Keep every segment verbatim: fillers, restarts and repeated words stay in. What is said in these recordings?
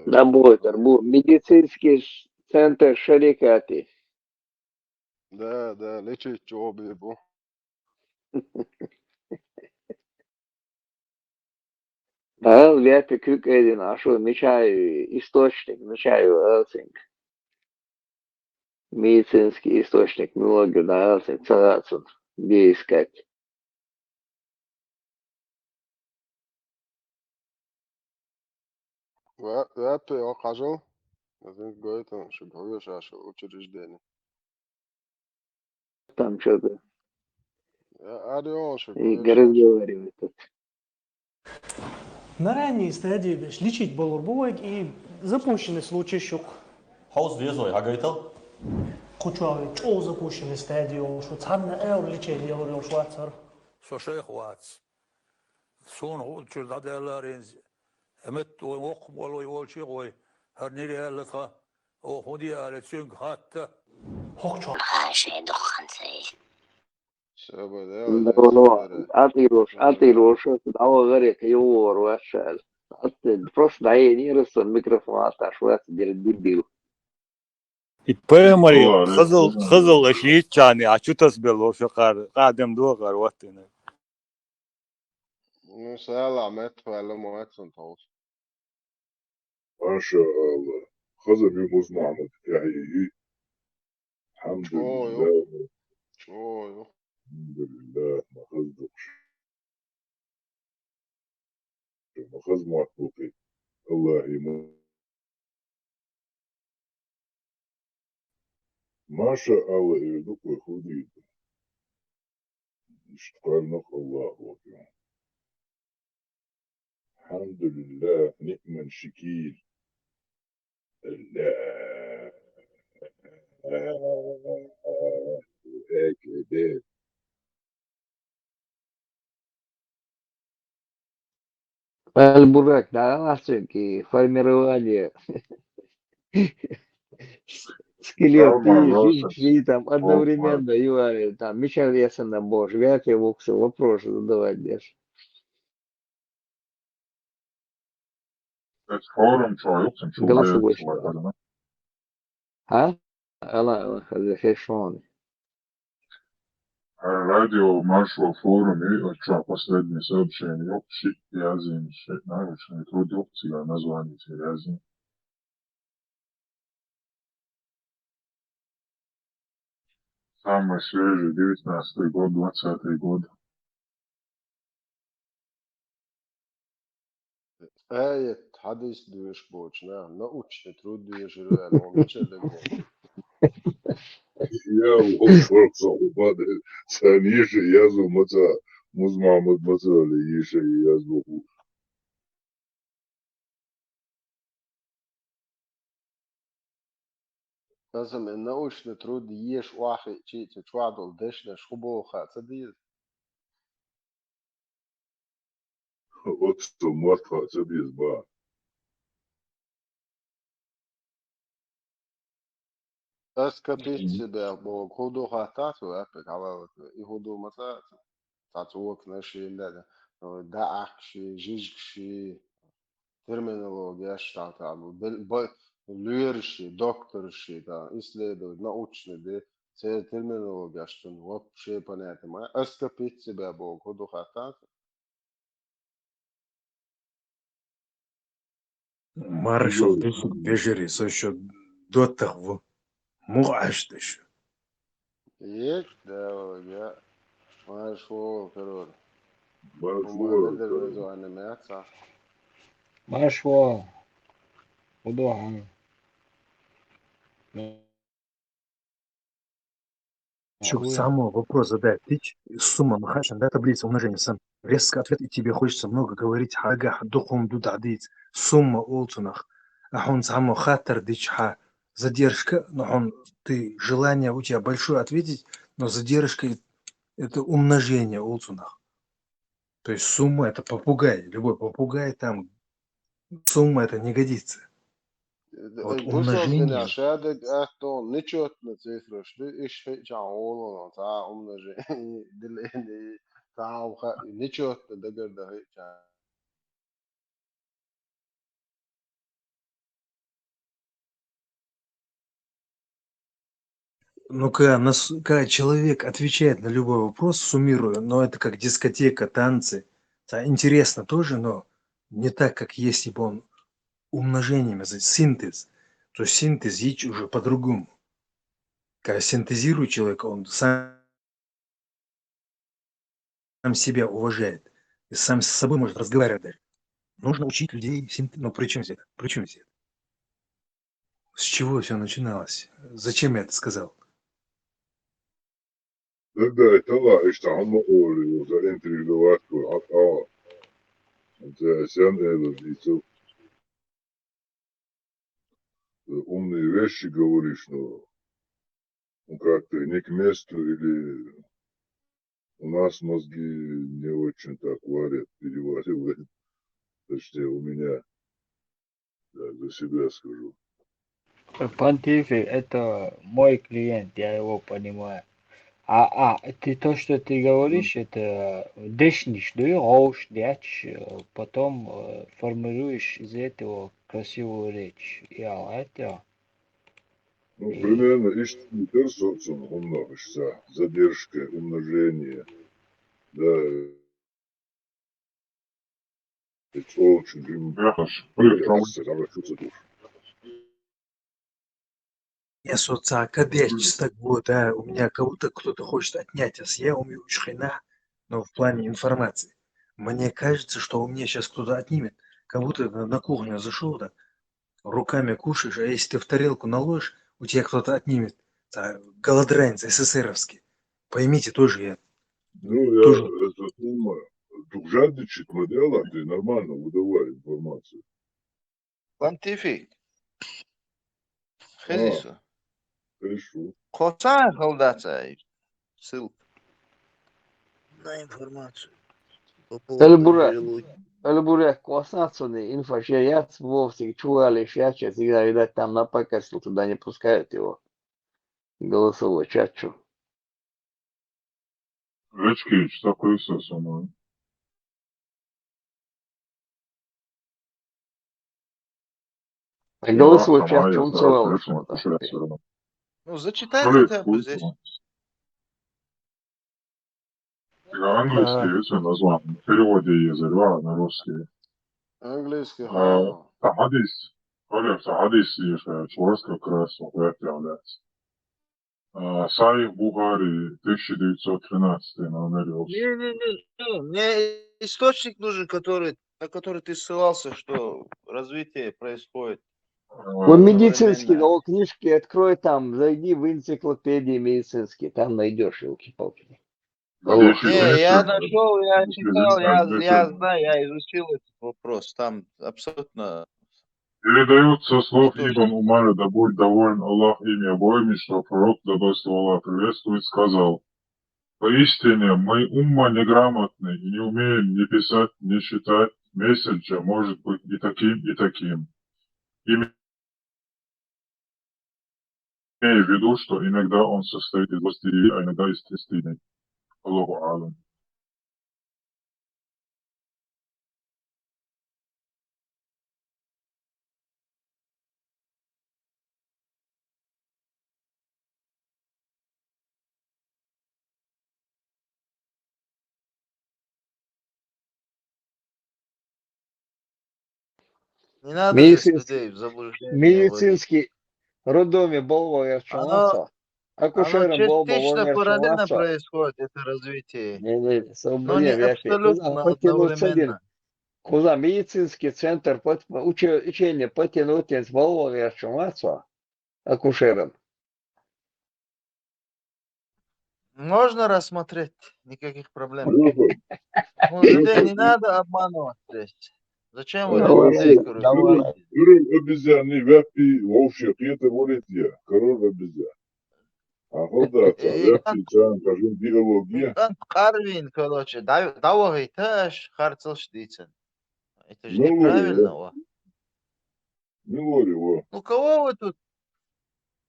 Работар бу медицинский ш-, центр Шарикати. Да, да, лечить чё бу. Дал вепи куьк эдин ашу мичаю источник, мичаю алсинг. Медицинский источник, милоги да алсинг, цагацун, бейскать. Ва-, вепи о кажу. Азин гойтун, шу гойтун, шу учреждение. Там что-то. Я орёл, шу и гойтун, шу разговаривает тут. На ранней стадии веш лечить болур бу вайга и запущенный случай шух. Хьовса везой, хьагайтал? Кхучой чӀогӀа запущенный стадии йолуш ву, цхьанна аьлла лечение йолур йолуш вацара. Со шайх вац. Суна гӀу чуьра дӀадаьлларинза, хӀамет вай воккха болу вай волчу гӀой, хӀара нира яьлла тха, оха хӀун де ала цуьнга хатта. ХӀокху чохь. Хаа шайн дукха хан ца еза. Саба, да, да, да, да. Атирош, атирош, дӀавахаре кхин юххор вац ша аьлла. Атта, просто дӀаенера сан микрофон, атта аш вац, дерг дибил. И пе мари, хазал, хазал аша йитчарни, а чу тасбелла вовшахара, къадам дохар ваттина. Ну, сала мет вала мо вацун товс. Маша Алла. Хаза би Муз Махьмад тяхьи. Чой. Алхьамдулиллах. Чой. Алхьамдулиллах, ма хаза дукхуш. Ма хаза мотт бу кхин. Аллахи ма-, Маша Алла, эр ду кхой худийта. Иштта кхоьллинарг Аллахо ду. Алхьамдулиллах, ниъман шикил. Аллаху акбар. Аль-Бурак, да, у нас всё-таки формирование. Скелет, Нормально, ты, слушай. Жи-, жи-, там одновременно, Нормально. Юаре, там, Мишель Ясенда Бош, вряд ли воксу вопросы задавать дальше. Эт форум чохь юккъин чу Голосовой ваьлла чохь. А? Ала, ала, хаза хешон. Радио Маршо форуме, а чохь последнее сообщение юккъ, шиъ язйина, шиъ научный труд юккъ, цигахь название ца язйина. Самый свежий, девятнадцатый год, двадцатый год. Аят, хьадис дуьйш боцу наха, научный труд дуьйшура аьлла, хьо мичара дагадогӀу? Я, вовшах со хӀу бан, сан йиша язу маца, Муз Махьмад маца вала йиша язу хӀу. Аса ме научный труд еш охьахиъчи, цу чохь долу дешнаш хӀун боху хаа ца деза? Оццул мотт хаа ца деза бан. Ас капица бехк боху, хӀун ду хаттахь цо, аьппиг хьалалатна? И хӀун ду ма цаца? Цхьа цӀоканаш йина, даьӀахкаш, жижигаш, терминологияш, тӀаккха бел-, ба-, лоьраш, доктораш, тӀаккха исследовать, научный де, церан терминологияш цунна вообще понятие ма. Ас капица бехк боху, хӀун ду хаттахь цо? Маршал, тешик, вежарий, со ещё доттагӀа ву. Муха Ӏаш ду шу? Ек, да, я. Маршо, король. Маршо, король. Маршо. Удохан. Шух самый вопрос задать дича, сумма, ну, хаьа шуна, да, таблица умножения сан. Резко ответ, и тебе хочется много говорить, хьагахь дукха хӀума ду дӀадийца. Сумма олу цунах. А хьуна цхьаммо хаттар дича хьа, задержка, ну, хьуна, ты, желание у тебя большое ответить, но задержка, это умножение олу цунах. То есть сумма — это попугай. Любой попугай, там, сумма — это не годится. Вот умножение. Ша даг атто нечётно цифраш ду, иш хиъча олу, ца умножение, деление, ца уха, нечётно дагар да хиъча. Ну, когда, нас, когда человек отвечает на любой вопрос, суммируя, но это как дискотека, танцы. Это интересно тоже, но не так, как если бы он умножением, это синтез. То есть синтез есть уже по-другому. Когда синтезирует человек, он сам себя уважает. И сам с собой может разговаривать даже. Нужно учить людей синтез. Ну, при чем здесь это? При чем здесь это? С чего все начиналось? Зачем я это сказал? Да, да, это ла, ишта хӀама оли, заинтриговать кур, а, а. Это сен эло дицу. Умные вещи говоришь, но ну, как-то не к месту или у нас мозги не очень так варят, переваривают. Точнее, у меня, я за себя скажу. Понтифик, это мой клиент, я его понимаю. А, а, ты то, что ты говоришь, это дешниш, да, гауш, дяч, э, потом э, формируешь из этого красивую речь. Я это. Ну, примерно, ишта тер соцун умножишь, задержка, умножение. Да. It's all очень Я соца кадеч так вот, да, у меня как будто кто-то хочет отнять ас я, у меня очень хрена, но в плане информации. Мне кажется, что у меня сейчас кто-то отнимет, как будто на, на кухню зашел, да, руками кушаешь, а если ты в тарелку наложишь, у тебя кто-то отнимет. Это голодранец эсэсэровский. Поймите тоже, я Ну, я Тоже. Это думаю. Дугжадычит модель, а ты нормально выдавай информацию. Понтифик. Хезису. Хорошо. Косан халдацай. Ссылка. На информацию. По Эльбура. Геологии. Эльбура, косацуни инфа же яц вовсе чували, сейчас, видать, там на показ туда не пускают его. Голосовой чат чё. Речкич, такой сосуной. Голосовой чат чё он целовал? Ну, зачитай хотя бы здесь. Английский, если название. В переводе езерва на русский. Английский. А, Сахадис. Оля, Сахадис, если чуваш как раз, вот это является. А, Саих Бухари, тысяча девятьсот тринадцатый номер. Не-не-не, мне источник нужен, который, на который ты ссылался, что развитие происходит. Вон медицинский, да, книжки открой там, зайди в энциклопедии медицинские, там найдешь, елки-палки. Не, я нашел, я читал, я, я знаю, я изучил этот вопрос. Там абсолютно Передают со слов Ибн Умара, да будет доволен Аллах ими обоими, что пророк, да благословен Аллах приветствует, сказал: «Поистине, мы умма неграмотный, и не умеем ни писать, ни считать, месседжа может быть и таким, и таким». Имея в виду, что иногда он состоит из двадцати девяти, а иногда из тридцати. Аллаху алам. Не надо здесь людей в заблуждение вводить. Медицинский роддоме болвал я чаланца. Оно частично параллельно происходит, это развитие. Не, не, Но не абсолютно одновременно. Куза медицинский центр, учение потянуть с болвал я чаланца акушером. Можно рассмотреть, никаких проблем. Ну, людей не надо обманывать здесь. Зачем вы людей, короче? Король обезьян, не вяпи, вообще, это говорит я. Король обезьян. А холдата, вяпи, чан, кажем, биология. Карвин, короче, давай, таш, харцелш дицен. Это же неправильно, о. Не говори, о. Ну, кого вы тут?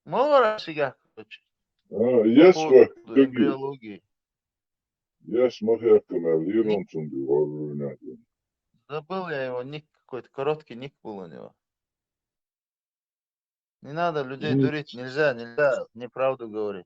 Мало раз фига, короче. А, я По поводу эмбриологии. Я смотрел, как Лирон. Забыл я его ник, какой-то короткий ник был у него. Не надо людей дурить, нельзя, нельзя неправду говорить.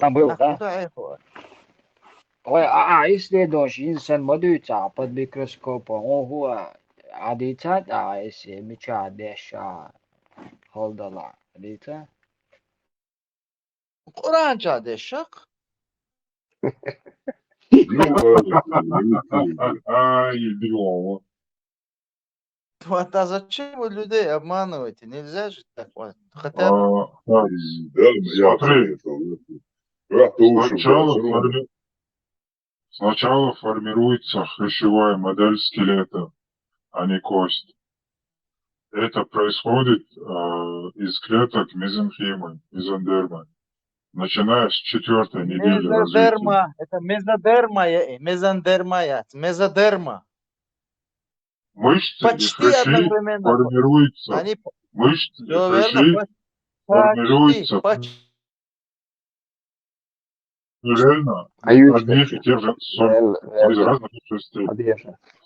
Там было, да? Ой, а, а, если даже инсан ма дуьйцахь под микроскопом, он хӀун а, Ӏадийцад а, если мича деш а, хала дала, Ӏадийца? Къуръан чу дешах. Ай, бегу. Вот, а зачем вы людей обманываете? Нельзя же так вот. Хотя бы. А, так, да, смотри. Сначала форми-, сначала формируется хрящевая модель скелета, а не кость. Это происходит, э, из клеток мезенхимы, мезодермы, начиная с четвёртой недели развития. Мезодерма, это мезодерма, я, э, мезодерма, я, мезодерма. Мышцы и хрящи формируются. Они п-, мышцы и хрящи формируются. Почти, почти. Реально, одних и тех же сорт, из разных частей.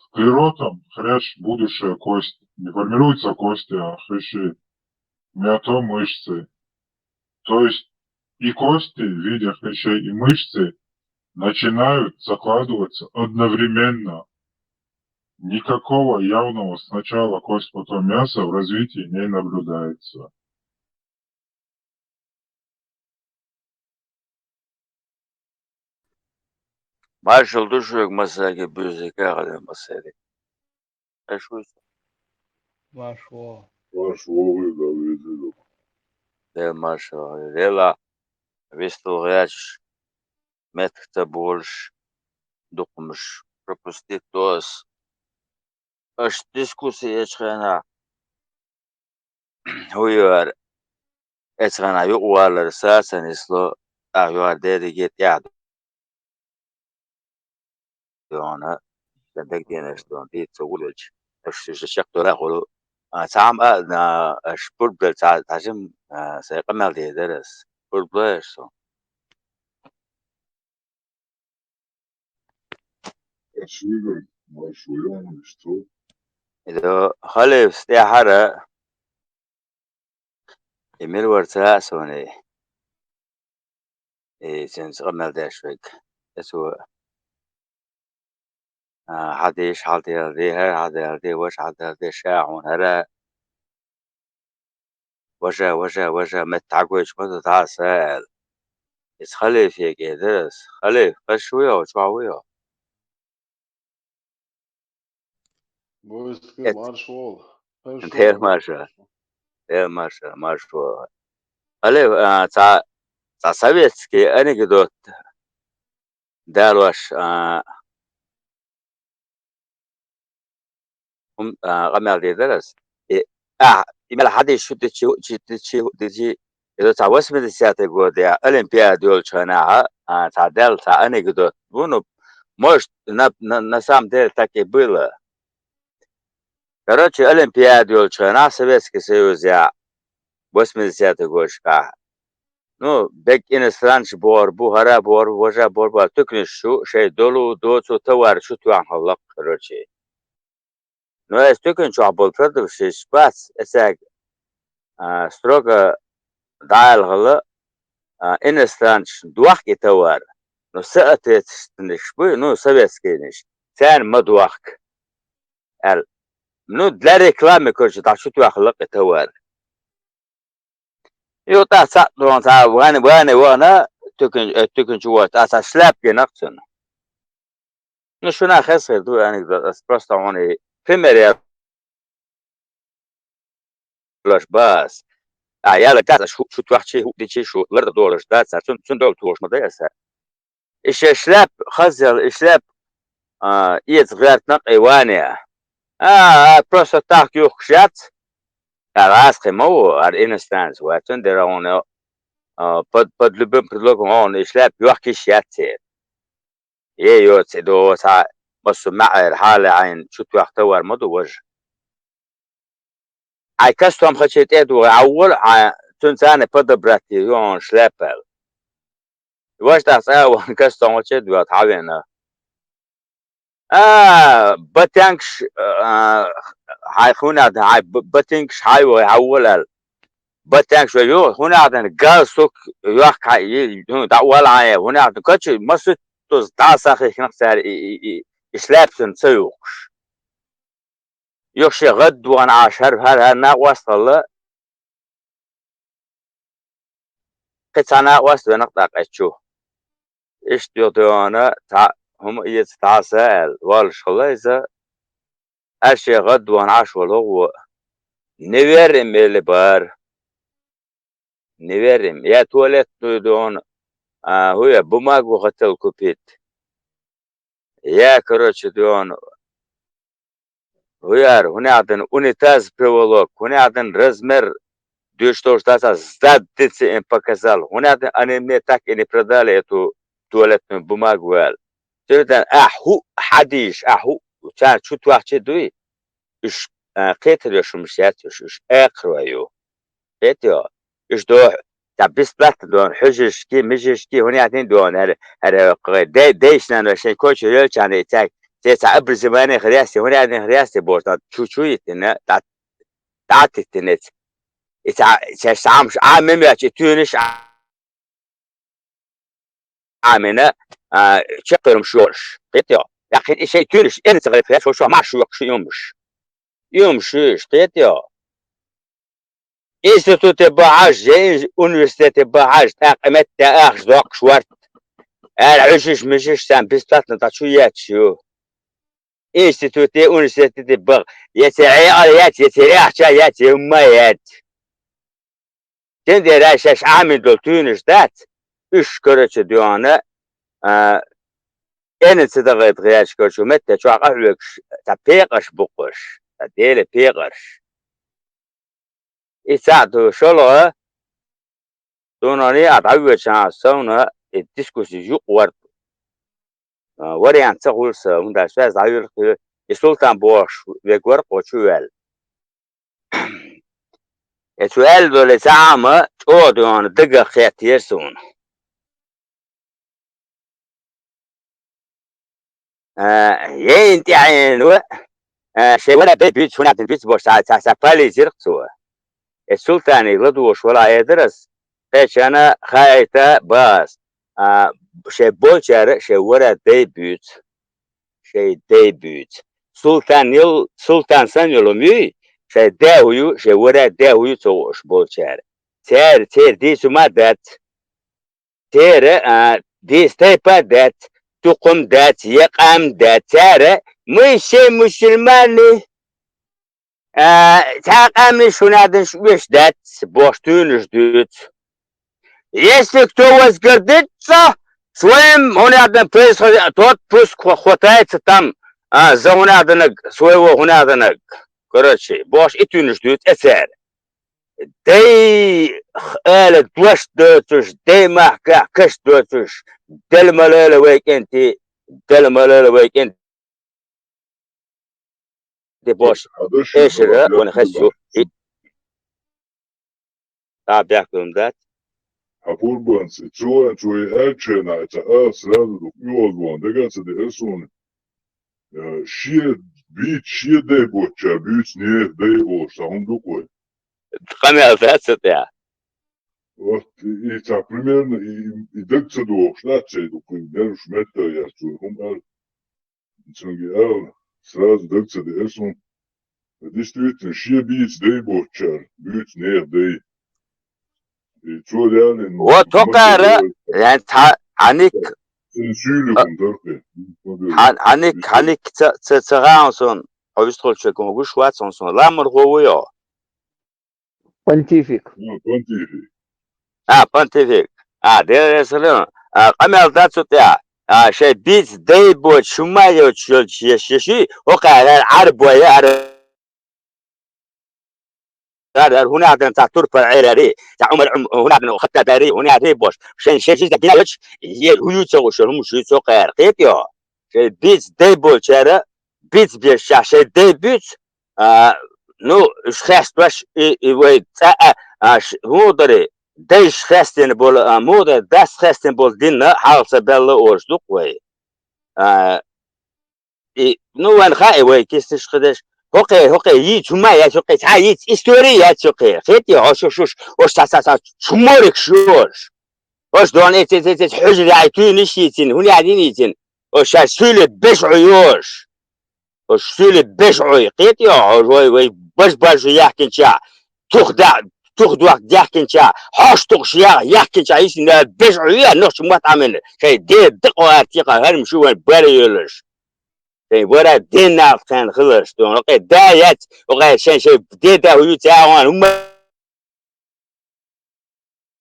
Склеротом хрящ, будущая кость. Не формируются кости, а хрящи. Миотом мышцы. То есть и кости в виде хрящей, и мышцы начинают закладываться одновременно. Никакого явного сначала кость, потом мясо в развитии не наблюдается. Маршал ду шуьга, массерга, буьззиг а хилда массерга. Эш вуй со. Маршо. Маршо вуй, да, везде ду. Дела маршо, дела вистал гӀерташ, меттах ца болаш, дукхамаш пропустить до ас. Аша дискусси ечу хенахь, хӀун ю аьлла, эцхьана юкъавалар сацарна нисло, тӀаккха юкъара дерриге тӀехь ду. Дуьхьал, сан дагадеанарш дуьхьал дийца ца вулвелча, аша шуьша чекхдора а хуьлу. А, цхьа а, а, аша пурба дара, цхьа, цхьа жима, а, сайн къамел дийр дара ас. Пурба лой аша суна. Аша вигара. Маршо йоӀ, иштта. Ида халифас тӀехьара, и мила вар ца а сона, и цуьнца къамел деш верг. Эцо, а, хьадийша, хьалдела де, хӀара хьалдела де, важа хьалдела де, ша хьуна хӀара. Важа, важа, важа, метта хьагойчу ма ду дӀа аса аьлла. Иза халифе гӀертара аса. Халиф, хазаш вуй хьо, чохь вуй хьо? Войска, эц-, марш вала. Дела марша. Дела марша, марш вала. Халиф, а, цхьа, цхьа советский анекдот далош, а, хӀум-, а, къамел дийр дара аса. И, а, и мел хьадийша шу дичи, чи дичи, дичи, иза цхьа восьмидесятый года Олимпиада йолчу хенахь, а, цхьа даьлла цхьа анекдот бу, ну, может, на, на, на самом деле так и было. Короче, Олимпиада йолчу хенахь Советский Союзехь, восьмидесятый годашкахь, ну, берриг иностранцаш бохур бу, хӀара бохур бу, важа бохур бу, туьканаш чу шайн долу, доцу товар чу тоьхна хилла-кх, короче. Ну, эцу туькан чохь болу продавщица бац, эцаьрга, а, строго дӀааьлла хилла, а, иностранцашна дохка и товар, ну, соответственныйш буй, ну, советскийнаш, царна ма дохка, аьлла. Ну, для рекламы, короче, дӀа чу тоьхна хилла-кх и товар. Юха тӀаккха цхьаъ дуьйна цхьа ван-, ване вахана, туькан-, э, туькан чу вахана, цхьа шляпа гина-кх цунна. Ну, шуна хезна хир ду анекдот, ас просто хьуна и пример ялош бац. А, яла дац, шу, шу тоьхчий, хӀуъа дичий, шу лар а долуш дац, цунна, цунна долу тохаш ма дай аса. И шен шляп хазъяла, и шляп, а, эца гӀертина-кх и ване. А, а, просто так юхкуш яц? Ара аса кхин ма ву, ара иностранец вац, цундела хьуна, а, под, под любым предлогом хьуна и шляп йохка йиш яц церан. Е йоцу и догӀу цхьа массо а маьӀӀера хьалаайна чу тоьхна товар ма ду важа. Хьайн костюм хачий тӀе а догӀий, хьан вола, хьан цуьнан царна подобрать йо хьуна шляп аьлла. Важа тӀаккха цӀа а вахана, костюм хачий а доьгӀна, хьан веана. А, ботинкаш, а, хьайн хӀунда хьайн б-, ботинкаш хьайн вай, хьан вола аьлла. Ботинкаш вай ю, хӀунда галстук йохка хьайн, и, ну, дӀа а вала хьайн, хӀунда коча, массо а туза дӀа а сахийтина-кх цара и, и, и, и шляп цунна ца юхкуш. Юха шен гӀадвахана Ӏаш хӀара, хӀара, хӀара накъост хилла, кхин цхьа накъост веана-кх тӀаккха эцу чу. Иштта юха дуьйхьана, цхьа хӀума эца дӀаса аьлла, воллуш хилла иза, ара шен гӀадвахана Ӏаш волу гӀо. Неверный мели бара. Неверный. Я туалетную дуьйхьана, а, хӀу я бумагу хотел купить. Я, короче, дуьйхьана, хӀу яра, хӀунда аьлла унитаз приволок, хӀунда аьлла размер дуьйш долуш дац, сдать дици им показал, хӀунда аьлла они мне так и не продали эту туалетную бумагу аьлла. Цуьнан тӀе ахь хӀуъа хьадийша, ахь хӀуъа царна чу тоьхчий дуй? Уьш, а, кхетар йолуш хӀумаш яц уьш, уьш экхарой ю. Кхетайо? Уьш доху, цхьа бесплатно доху, хьуьжаршки, мижаршки, хӀунда аьлла доху, хӀара, хӀара, кхин, дей-, дейшнана шайн коча йолчарна и цаьрга, церан цхьа образование хир яц, хӀунда аьлла хир яц бохуш, цхьа чу-чу йиттина, дӀа-, дӀа а титтина эца. И цхьа, цхьа Ӏамаш Ӏамийна моьтту, и туьйранаш Ӏамийна, а, чекхъерам шораш. Кхетайо? Яххина и шайн туьйранаш эрна ца гӀайта, шо, шо марш йохкуш и хӀумаш. И хӀумаш ю уьш, кхетайо? Институте бахьаш, я ин-, университете бахьаш, тӀаккха метта ахча доккхуш варт. Ара хьуьжарш, мижарш царна бесплатно дӀа чу етташ ю. Институте, университете баха, я церан Ӏекъар яц, я церан ахча яц, я хӀумма яц. Цундела шаьш Ӏамийна долу туьйранаш дац, уьш, короче, дуьйхьана, а, эрна ца дагӀайта гӀерташ, короче, метта чохь къахьоьгуш, цхьа пекъарш бу-кх уьш, цхьа Делан пекъарш. И цхьаъ ду, шолгӀа, суна а дӀавоьдуш, а, совна и дискусси юкъа вара. А, вариант ца хуьлу сан, хӀунда аьлча ас дӀавуьллу, и Султан бохуш верг вара-кх чу ваьлла. И цо аьлла долу цхьа Ӏама чӀогӀа дуьйхьана дагах кхеттера суна. а, яйна тӀаьхьенна, а, шайн вара бей буьйцу, хӀунда аьлча буьйцу бохуш цхьа, цхьа, цхьа паллийзира цо. Э, Султане ладугӀуш вала эзар ас, кхечана хаийта бац, а, шайн болчара шайн вара дай буьйцу. Шайн дай буьйцу. Султан йол-, Султан санна йолу муьй, шайн да хӀу ю, шайн вара да хӀу ю ца хууш болчара. Цара, церан дийца хӀума дац. Церан, а, дийца тайпа а дац, тукхум дац, я къам дац. Цара, мы все мусульмане, а, цхьа къаьмнаш хӀунда аьлча оьшуш дац, бохуш туьйранаш дуьйцу. Если кто возгордится своим, хӀунда аьлча происхождением, тот пусть хва-, хватается там, а, за хӀунда аьлча своего хӀунда аьлча. Короче, бохуш и туьйранаш дуьйцу э цара. Дай ала дош доцуш, дай махкахь каш доцуш, Дала ма лойла вай кӀентий, Дала ма лойла вай кӀентий, бохуш, эшара вайна хаза ю. И, а, бехк хӀума дац. Хьан пурбанца, цо, цо и аьллачу хенахь, и ца ала сразу ду, и озбон, дага ца деара суна. Э, шен бийца, шен дай боцучара буьйцу нехан дай олуш, цхьа хӀума ду-кх вай. Къамел дац цу тӀехь. Вот, и, и цхьа примерно, и, и, и дага ца догӀуш дац цай ду, кхин нерваш меттах яц, цо хӀума аьлла. Цуьнга аьлла, сразу дага ца деара суна. Действительно, шен бийца дай боцучара буьйцу нехан дай. И цо реально вот хӀокхара, э, цхьа, хьан ник, э, суьйлуьйхун дара кхин. Хьан, хьан ник, хьан ник ца, ца, ца гӀан суна, хьо вистхуьлучу гуш вац хьуна суна. Ламархо вуй хьо? Понтифик. А, понтифик. А, понтифик. А, Дела реза хилла. А, къамел дац цу тӀехь. А, шайн бийца дай боцуш хӀума йоцуш йолчу еш, еши, хӀокхара Ӏарбой, ара, ара, ара, хӀунда аьлча цхьа турпал Ӏер ари, цхьа Ӏумар, Ӏум-, хӀунда аьлча Хаттаб ари, хӀунда аьлча бохуш. Шайн, шайн жизнь гина йоцуш, е хӀу ю ца хууш, хӀума шу ю цо кхара. Кхетий хьо? Шайн бийца дай боцучара, бийца бешахь шайн дай буьйцу, а, ну, уьш хестош, и, и вай цӀа а, а, ш-, муха дарий, дайша хестина болу, а, муха дарий, дас хестина болу дин а хьалха ца баьлла олуш ду-кх вай. А, и, ну, вайна хаьа вай киснаш хи деш, хӀокхе, хӀокхе йийца хӀума яц, хӀокхе цхьа йийца истори яц хӀокхе. Кхетий хьо, шуш, шуш, ош цхьа, цхьа, цхьа чморикаш ю ош. Ош дона эц, эц, эц, эц, хьуьжарехь туьйнаш йийцина, хӀунда яц дина йийцина? Ош шаьш суьйле беш Ӏуй ош. Ош суьйле беш Ӏуй. Кхетий хьо, ош вай, вай баш-баш яхкинча, тух да-, тух дохка яхкинча, хьош тухуш я-, яхкинча, йисина беш Ӏуй, я нохча мотт Ӏамина. Шайн ден дакъа ара текха хӀарма шу вайн бара йолуш. Шайн вара ден налт хенна хиларш, дона, окхе да яц, окхе шайн, шайн ден да хӀу ю ца гӀон, хӀума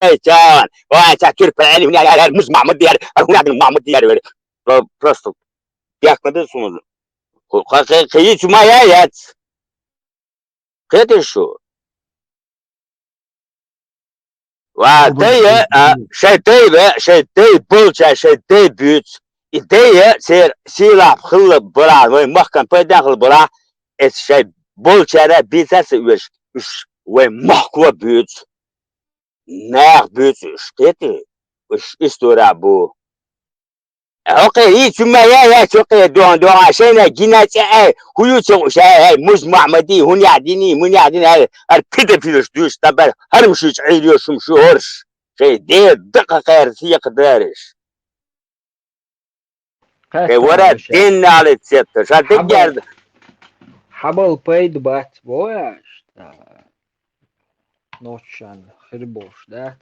Ай, чан, ой, ца кир пани, хӀунда яр, муз Махьмад яр, хӀунда Махьмад яр, вер. Про-, просто бехк ма ду суна. Кху-, кху-, кху-, кху-, ма яц. Кхетий шу? Ва, дай, а, шай дай ве, шай дай болча, шай дай буьйц. И дай, цер сийлахь хилла бара, вай махкан пайда хилла бара, эс шай болчара бийца ца веш, уьш вай махко буьйц. Нах буьйцу уьш, кхетий? Уьш история бу. ХӀокхе, и цу ма я, я, цу кхе дон, дон, а шайна гина цӀе, ай, хӀу ю цу, шай, ай, муз Махьмади, хӀун яхдини, мун яхдини, ай, ар пидофилаш дуьйш, табар, хӀармашуьйчу Ӏийр йо шум шу хӀорш. Шай де дакъа кхаьра сехадараш. Кхе вара дин налица сетта, ша деггерда. Хьабал пайда бац, бояш, та, ночан хир бош дац.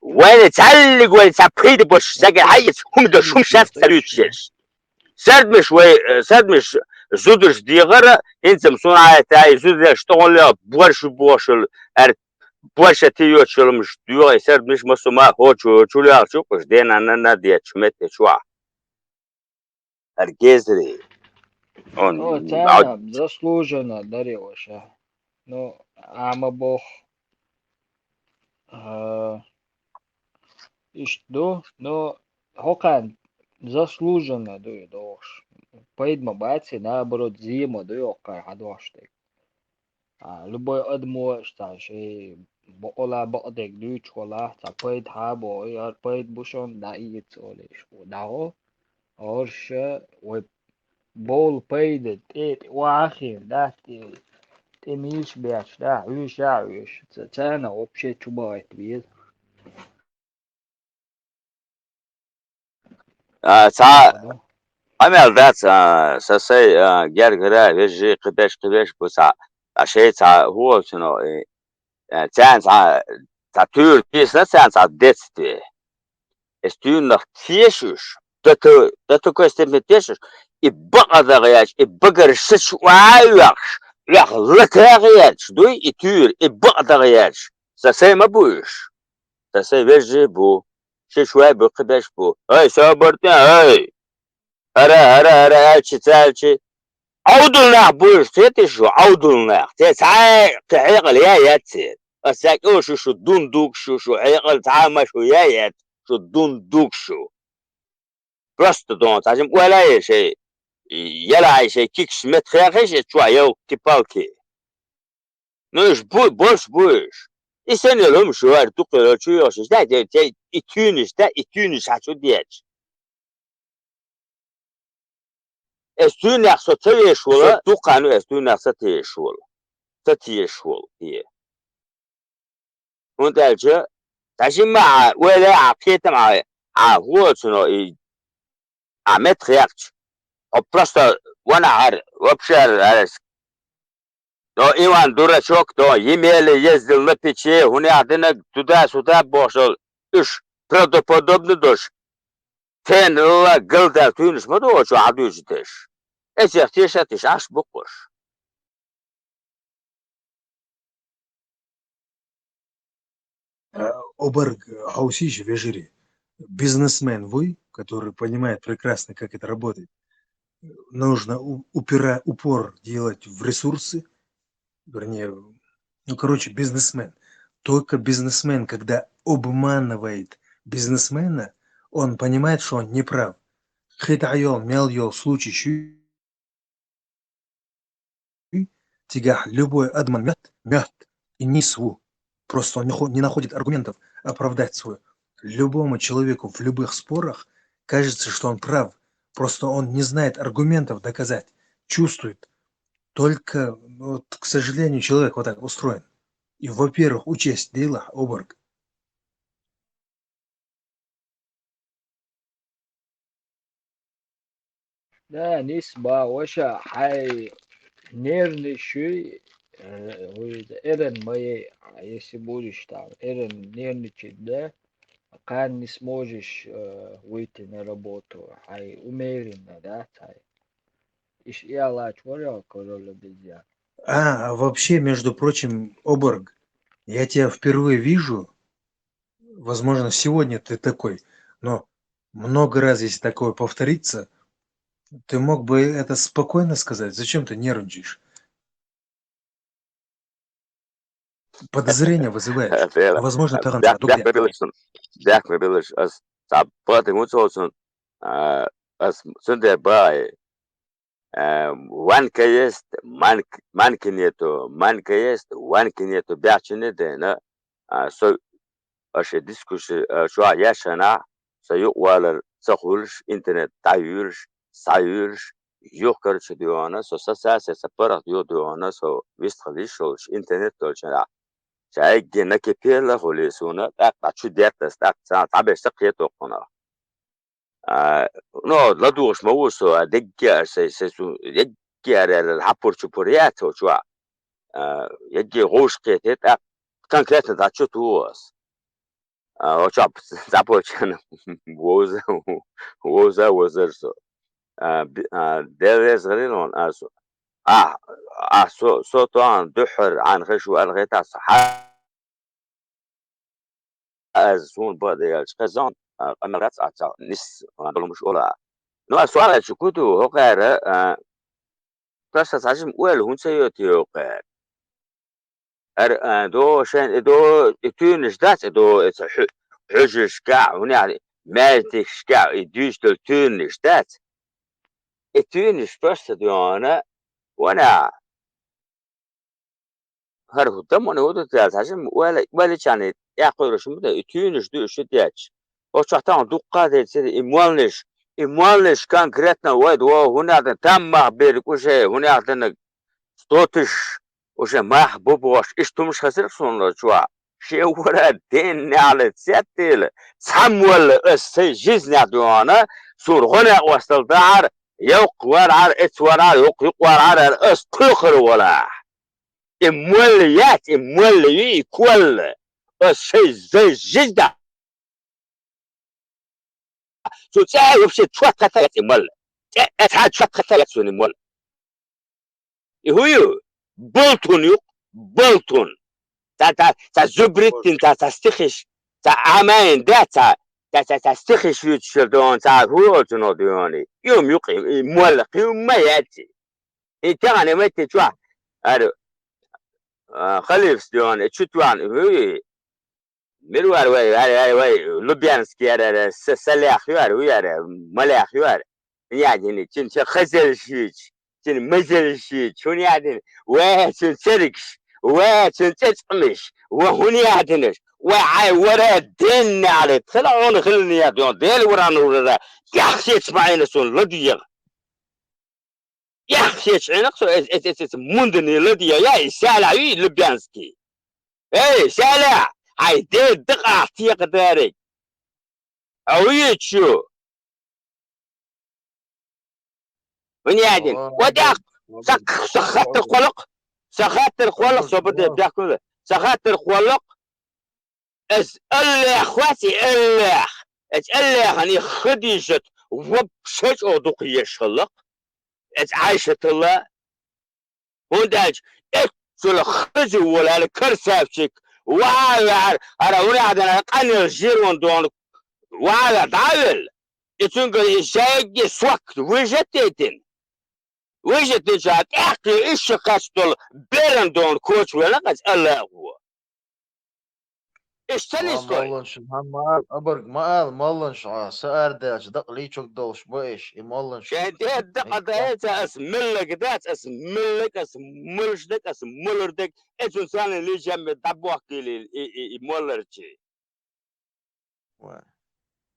Вайна цхьаьллиг вай цхьа пайда бош, сага хьайца хӀума до шум шац ца луьйцуш. Сардмиш вай, э, сардмиш зудуш дегӀара, инцам сунхьайта и зудеш тӀогӀоллех боршу бошул, ар Польша тиоьчуламаш дуьйгӀа и сардмиш массо ма хӀочу, чулялчу, къуш дена на, на дечу метте чуа. Ар гезри. Он, о, царна заслуженно даре ваша. Ну, ама бох. А, ишт ду, ну, хӀокхан заслуженно ду и дохуш. Пайда ма бац и, наоборот, зема ду и хӀокхан хьадохуш дерг. А, любой адамо ишта шей бакъала бакъдерг дуьйцуш валахь, цхьа пайда хьабо, яр пайда бу шуна, дӀаийца олуш. ДӀагӀо, орша, вай бовла пайда, тӀе, тӀе вахийна, да, тӀе, тӀе мийша беш, да, хьуьйша а хьуьйша. Ца-, царна вообще чу бахийта беза. А, цхьа, Ага. Къамел дац, а, са сай, а, гергара, вежарий, кхиберш, кхиберш бу цхьа, а, шей цхьа хӀу волчуно, и, а, царна цхьа, цхьа туьйра тийсина, царна цхьа децте. Эс туьйранах тешаш, до то-, до такой степени тешаш, и бакъа дагӀа яьлча, и багара шачу а оьхуш, оьх латагӀа яьлча, дуй, и туьйра, и бакъа дагӀа яьлча, са сай ма бу уьш. Сан сай вежарий бу, ши шоай бу, кхиберш бу. Ай, собар тӀе, ай! ХӀара, хӀара, хӀара, аьлчи, ца аьлчи. Ӏовдал нах бу уьш, кхетий шу, Ӏовдал нах. Те цхьа кхин хьекъал яй яц церан. Ас цаьрга олуш ю шу, дун дугуш ю шу, хьекъал цхьа а ма шу яй яц, шу дун дугуш ю. Просто дон, цхьа жима ойла а еш, эй, яла а еш, эй, кикаш мет хехаш, эй, чохь йовлакхи палки. Ну, уьш бу, болуш бу уьш. И санна йолу хӀума шу вара дукха йолу чу йохуш, да, де, де, и туьйнаш, да, и туьйнаш хьан чу дечу. Эс туьйнах со ца веш волу, со дукха хан ю эс туьйнах ца тешаш волу. Ца тешаш волу, те. ХӀунда аьлча, цхьа жимма а, ойла а, кхетам а, а, хӀу оцуно и, а, мет хехча, хьо просто ванахьара, вообще, арас. Но Иван дурачок, но емеле ездил на печи, хӀунех динарг туда-сюда бохуш долу, уьш правдоподобно долуш, церан лала галдаьлла туьйнаш ма ду оцу хьан дуьйцу дерш. Эцех теша а тиша Ӏаш бу кхуш. Э, обарг, э, хьовсийша, вежарий. Бизнесмен вуй, который понимает прекрасно, как это работает. Нужно у-, упира-, упор делать в ресурсы, вернее, ну, короче, бизнесмен. Только бизнесмен, когда обманывает бизнесмена, он понимает, что он не прав. КхидӀа йолу, мел йолу случай шу, цигахь любой обман мет, мет, и нис ву. Просто он не хо-, не находит аргументов оправдать свой. Любому человеку в любых спорах кажется, что он прав. Просто он не знает аргументов доказать. Чувствует. Только, вот, к сожалению, человек вот так устроен. И, во-первых, учесть дело, оборг. Да, нисба, ваша, хьай нервничай, э, вуьйза, эран ма ей, если будешь там, эран нервничать, да, пока не сможешь, э, выйти на работу, хьай умеренно, да, цхьай. Иш ялач вара, король обезьян. А, а вообще, между прочим, оборг, я тебя впервые вижу. Возможно, сегодня ты такой, но много раз, если такое повторится, ты мог бы это спокойно сказать. Зачем ты нервничаешь? Подозрение вызываешь. Фера. А возможно, таган Дяк-, дукъ дяк де. Бабилович, дяк Бабилович, ас цхьа бакъдерг ву цо цунна, а, ас цундела бахьа. Э, ванка есть, манк-, манки нету, манка есть, ванки нету, баьхчане дена, а, со аша дискуссия, а, чохь ешшанахь, со юкъавалар ца хуьлуш, интернет дӀаюьйлуш, схьаюьйлуш, юхкарчу дуьйхьана, со сацаций, сан паргӀат юха дуьйхьана, со вистхила йиш йолуш, интернет долчунахь. Ша эгге накипела хуьлий суна, тӀаккха чу детта ас, тӀаккха цхьа дӀаберш ца кхетоккхунах. А, ну, ладугӀуш ма ву со, а, дегге а сай, сай су, дегге а релла, хьапур-чупур яц хӀо чохь. А, егге гӀуш кхете, тӀаккха конкретно дӀа чу туху ас. А, хӀо чохь дӀаболчарна вовза, вовза вазар со. А, би-, а, Дела реза гӀирин ван, а, со. А, а, со, со тоан дуьххьара Ӏан хеш ву аьлла хетахь со. Хьа-, Аз суна бан де яьлча хезон, а, къамел дац а ца нис, а, долу муш ола. Ну, а суал аьлча, ку ду, хӀокхара, а, просто цхьа жима ойла хӀунда ца йоьту хӀокхара? Ар, а, до шайн, и до, и туьйнаш дац, и до, и ца хьу-, хьуьжаршка, хӀунда аьлла, маьждигашка, и дуьйцу долу туьйнаш дац. И туьйнаш просто дуьйхьана, вана, хӀара хӀу дамана хӀу ду тӀаьлла, хьажа, ма ола, ола чӀоагӀа тӀехь кхуьйруш ма ду, и туьйнаш ду, и шу детташ. Оцу чохь тахана дуккха а децира и молланаш, и молланаш конкретно вай ду, хӀунда аьлла, там мах бер уже, хӀунда аьлла, стоташ уже мах бу бохуш, иштта хӀумаш хезира суна чохь. Шен вара ден неӀалт сеттийла, цхьа молла ас сайн жизнь тӀе дуьхьана, суна гӀо некъ вастал дахьара, йоккха вархьара, эцу вархьара, йоккха юкъ вархьара, ас кхоьхур валахь. И молла яц, и молла ю, и колла. Ас шайн зай жизнь да. Цу цӀе вообще чот кхетта яц и молла. ЦӀе цхьа чот кхетта яц цуьнан молла. И хӀу ю? Болтун ю, болтун. Ца, ца, ца зубритин, ца, ца стихиш, ца Ӏамайн да, ца, ца, ца, ца стихиш юьйцуш ю дуьхьана, ца хӀу оцунах дуьхьана. Юм юкъ, и молла, кхин ма яц и. И тахана метте чохь, аьлла, а, халифас дуьхьана, и чу тоьхна, хӀуй, мила вара вай, вай, вай, вай, Лубянский яра, яра, Са-, Салех ю яра, хӀу яра, Малех ю яра. Ядина, цуьнан чу хазеллаш йийцаш, цуьнан мазеллаш йийцаш, хӀунда ядина, вай, цуьнан цергаш, вай, цуьнан цӀе цкъамаш, ва хӀунда ядинаш, вай, хьайн вара ден неӀалт, хила хьуна хилла яд, Дела вара нурара, тӀехсеца ма Ӏийна суна ладийгӀа. Эхь хечу Ӏинакх со эс, эс, эс, эс мундане ладийгӀа, я и Салех ю, и Лубянский. Эй, Салех, хьайн ден дакъа ахь текхадариг. Хьо вуьйцу шу? Ванядин. Ва тӀаккха, сан, сан хаттар кхоллакх, сан хаттар кхоллакх, со баде бехкуна, сан хаттар кхоллакх. Ас Аллах вац и Аллах. Ас Аллахана и Хадижат вообще чӀогӀа дукха еш хилла-кх. Ас Ӏайшаталла. ХӀунда аьлча, эццула хаза волу аьлла красавчик, ваьара, хӀара хӀун аьлла, къанел жирон дона, ваьара дӀа а велла. И цуьнгара и жайги соккха вижат тетина. Вижат тетина, тӀаккха и иштта кхачдолу беран дона коча велла-кх ас Аллахо. Иштта ца нисдой? Молланаш, ма, ма, абарг ма ала, молланаш, а, са арадаьлча дакъа лийчург долуш бу иш, и молланаш. Шайн де дакъа даьлча, ас меллаг дац, ас меллаг, ас мелш даг, ас мелур даг, эцун санна лийчамме дӀабохкийли и, и, и молларчий. Ва.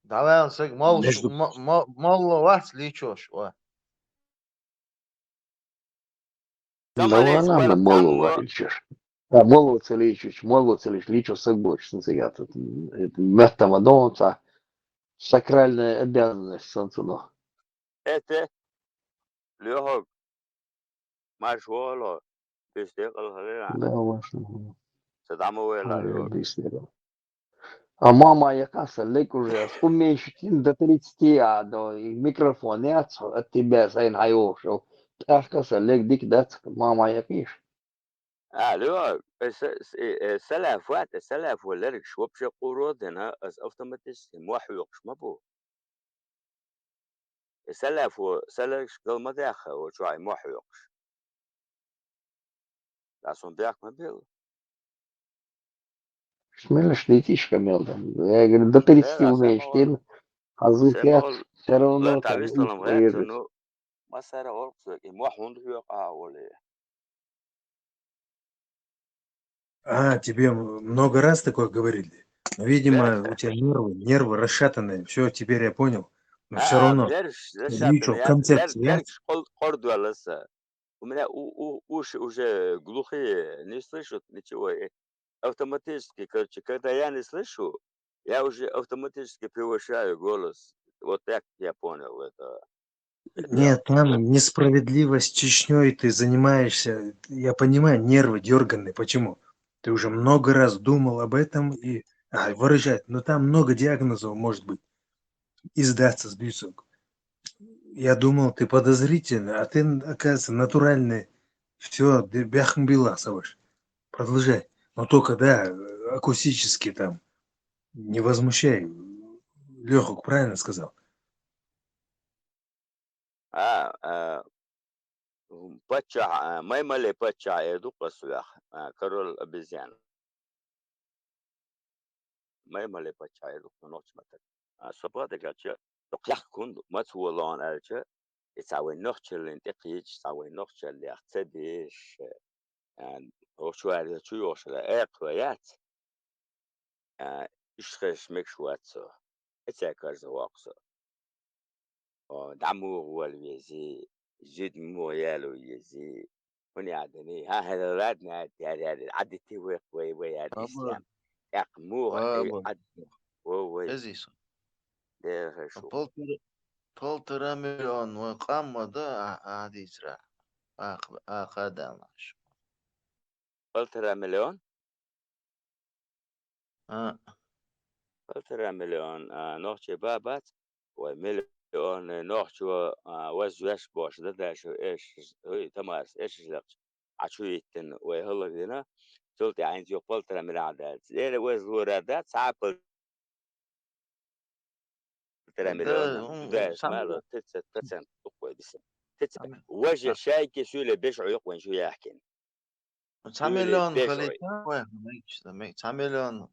ДӀаваьлла саг моллаш, между мо-, мо-, молла вац лийчош, ва. Да вон она, молло ваьлчаш. Да, молло ца лийчуш, молло ца лийчуш, лийчо саг боцуш, сан цига тут, это, меттама дон ца, сакральная обязанность сан цунах. Это, Лёхок, марш воло, бис декъал хилира. Да, марш воло. Ца дӀа ма вела, Лёхок. Бис декъал. А мама якъаса лек уже, ас хӀумма иш тин до тридцати а до, и микрофон яц, от тебя сайн хьайохшо. ТӀаккха аса лек дика дац, мама якъиш. А, Лёк, э, са-, с-, э, э, Салаф вац, э, Салафо лергаш вообще къуро а дина, ас автоматически мохь хьоькхуш ма бу. И Салафо, са лергаш гал ма даьхха, о, чохь и мохь хьоькхуш. Ас хьуна бехк ма билла. Смелаш дитиш камел да. Я говорю, до тридцати умеешь, ты хазы пять, всё равно там есть поедут. Ну, масара орксвек, и мохь хьуна хьоькху а, оле. А, тебе м-, много раз такое говорили? Ну, видимо, у тебя нервы, нервы расшатанные. Всё, теперь я понял. Но всё равно. Личо в конце. У меня у-, у-, уши уже глухие, не слышат ничего. И автоматически, короче, когда я не слышу, я уже автоматически повышаю голос. Вот так я понял это. Нет, там несправедливо с Чечнёй ты занимаешься. Я понимаю, нервы дёрганные. Почему? Ты уже много раз думал об этом и, а, выражать. Но там много диагнозов может быть. И сдаться, сбиться. Я думал, ты подозрительный, а ты, оказывается, натуральный. Всё, д-, бяхам билла, Саваш. Продолжай. Но только, да, акустически там не возмущай. Лёхук правильно сказал. А, а, м, паччахь, а, маймале паччахь эр ду-кх ас вех, а, король обезьян. Маймале паччахь эр ду-кх нохча маттаг. А, со бадагалча, со кхехкун ду, маца волон аьлча, и цхьа вайн нохчаллин тӀе кхийча, цхьа вайн нохчаллех ца деш, А, охчу аьлла, чу йохуш хила, экха яц. А, иштта хезаш мегаш вац со. Эцаьга карза воккху со. О, дӀа муха вола вези, зуда муха яло ези. ХӀуна яхь дани? ХӀа, хӀела ладна, яр, яр, яр, Ӏадитти вай, вай, вай, яр, Аба. Ислам. ТӀаккха муха, э, Аба. Ӏад-, во, вай. Эзиса. Дера хешу. Полтора, полтора миллион вай къам ма да, а, а, дийцара. А, а, кхаданаш. Полтора миллион? А. Полтора миллион, а, нохчий ба бац, вай миллион, э, нохчо, а, ваз веш бош, да, даш, эш, ой, Тамарас, эш лакхча. А чу йиттина, вай хӀаллакдина, цул тӀаьхьа хӀинца юха полтора миллион дац. Эра ваз лора дац, цхьа пол-, полтора миллиона. Да, м, Туда сам мало, тридцать процентов дукха вай биса. Тридцать. Сам. Важа шайки суьйле беш Ӏуйкъ вайн шу яхкин. Цхьа миллион халита вай, мегаш да, мег-, цхьа миллион.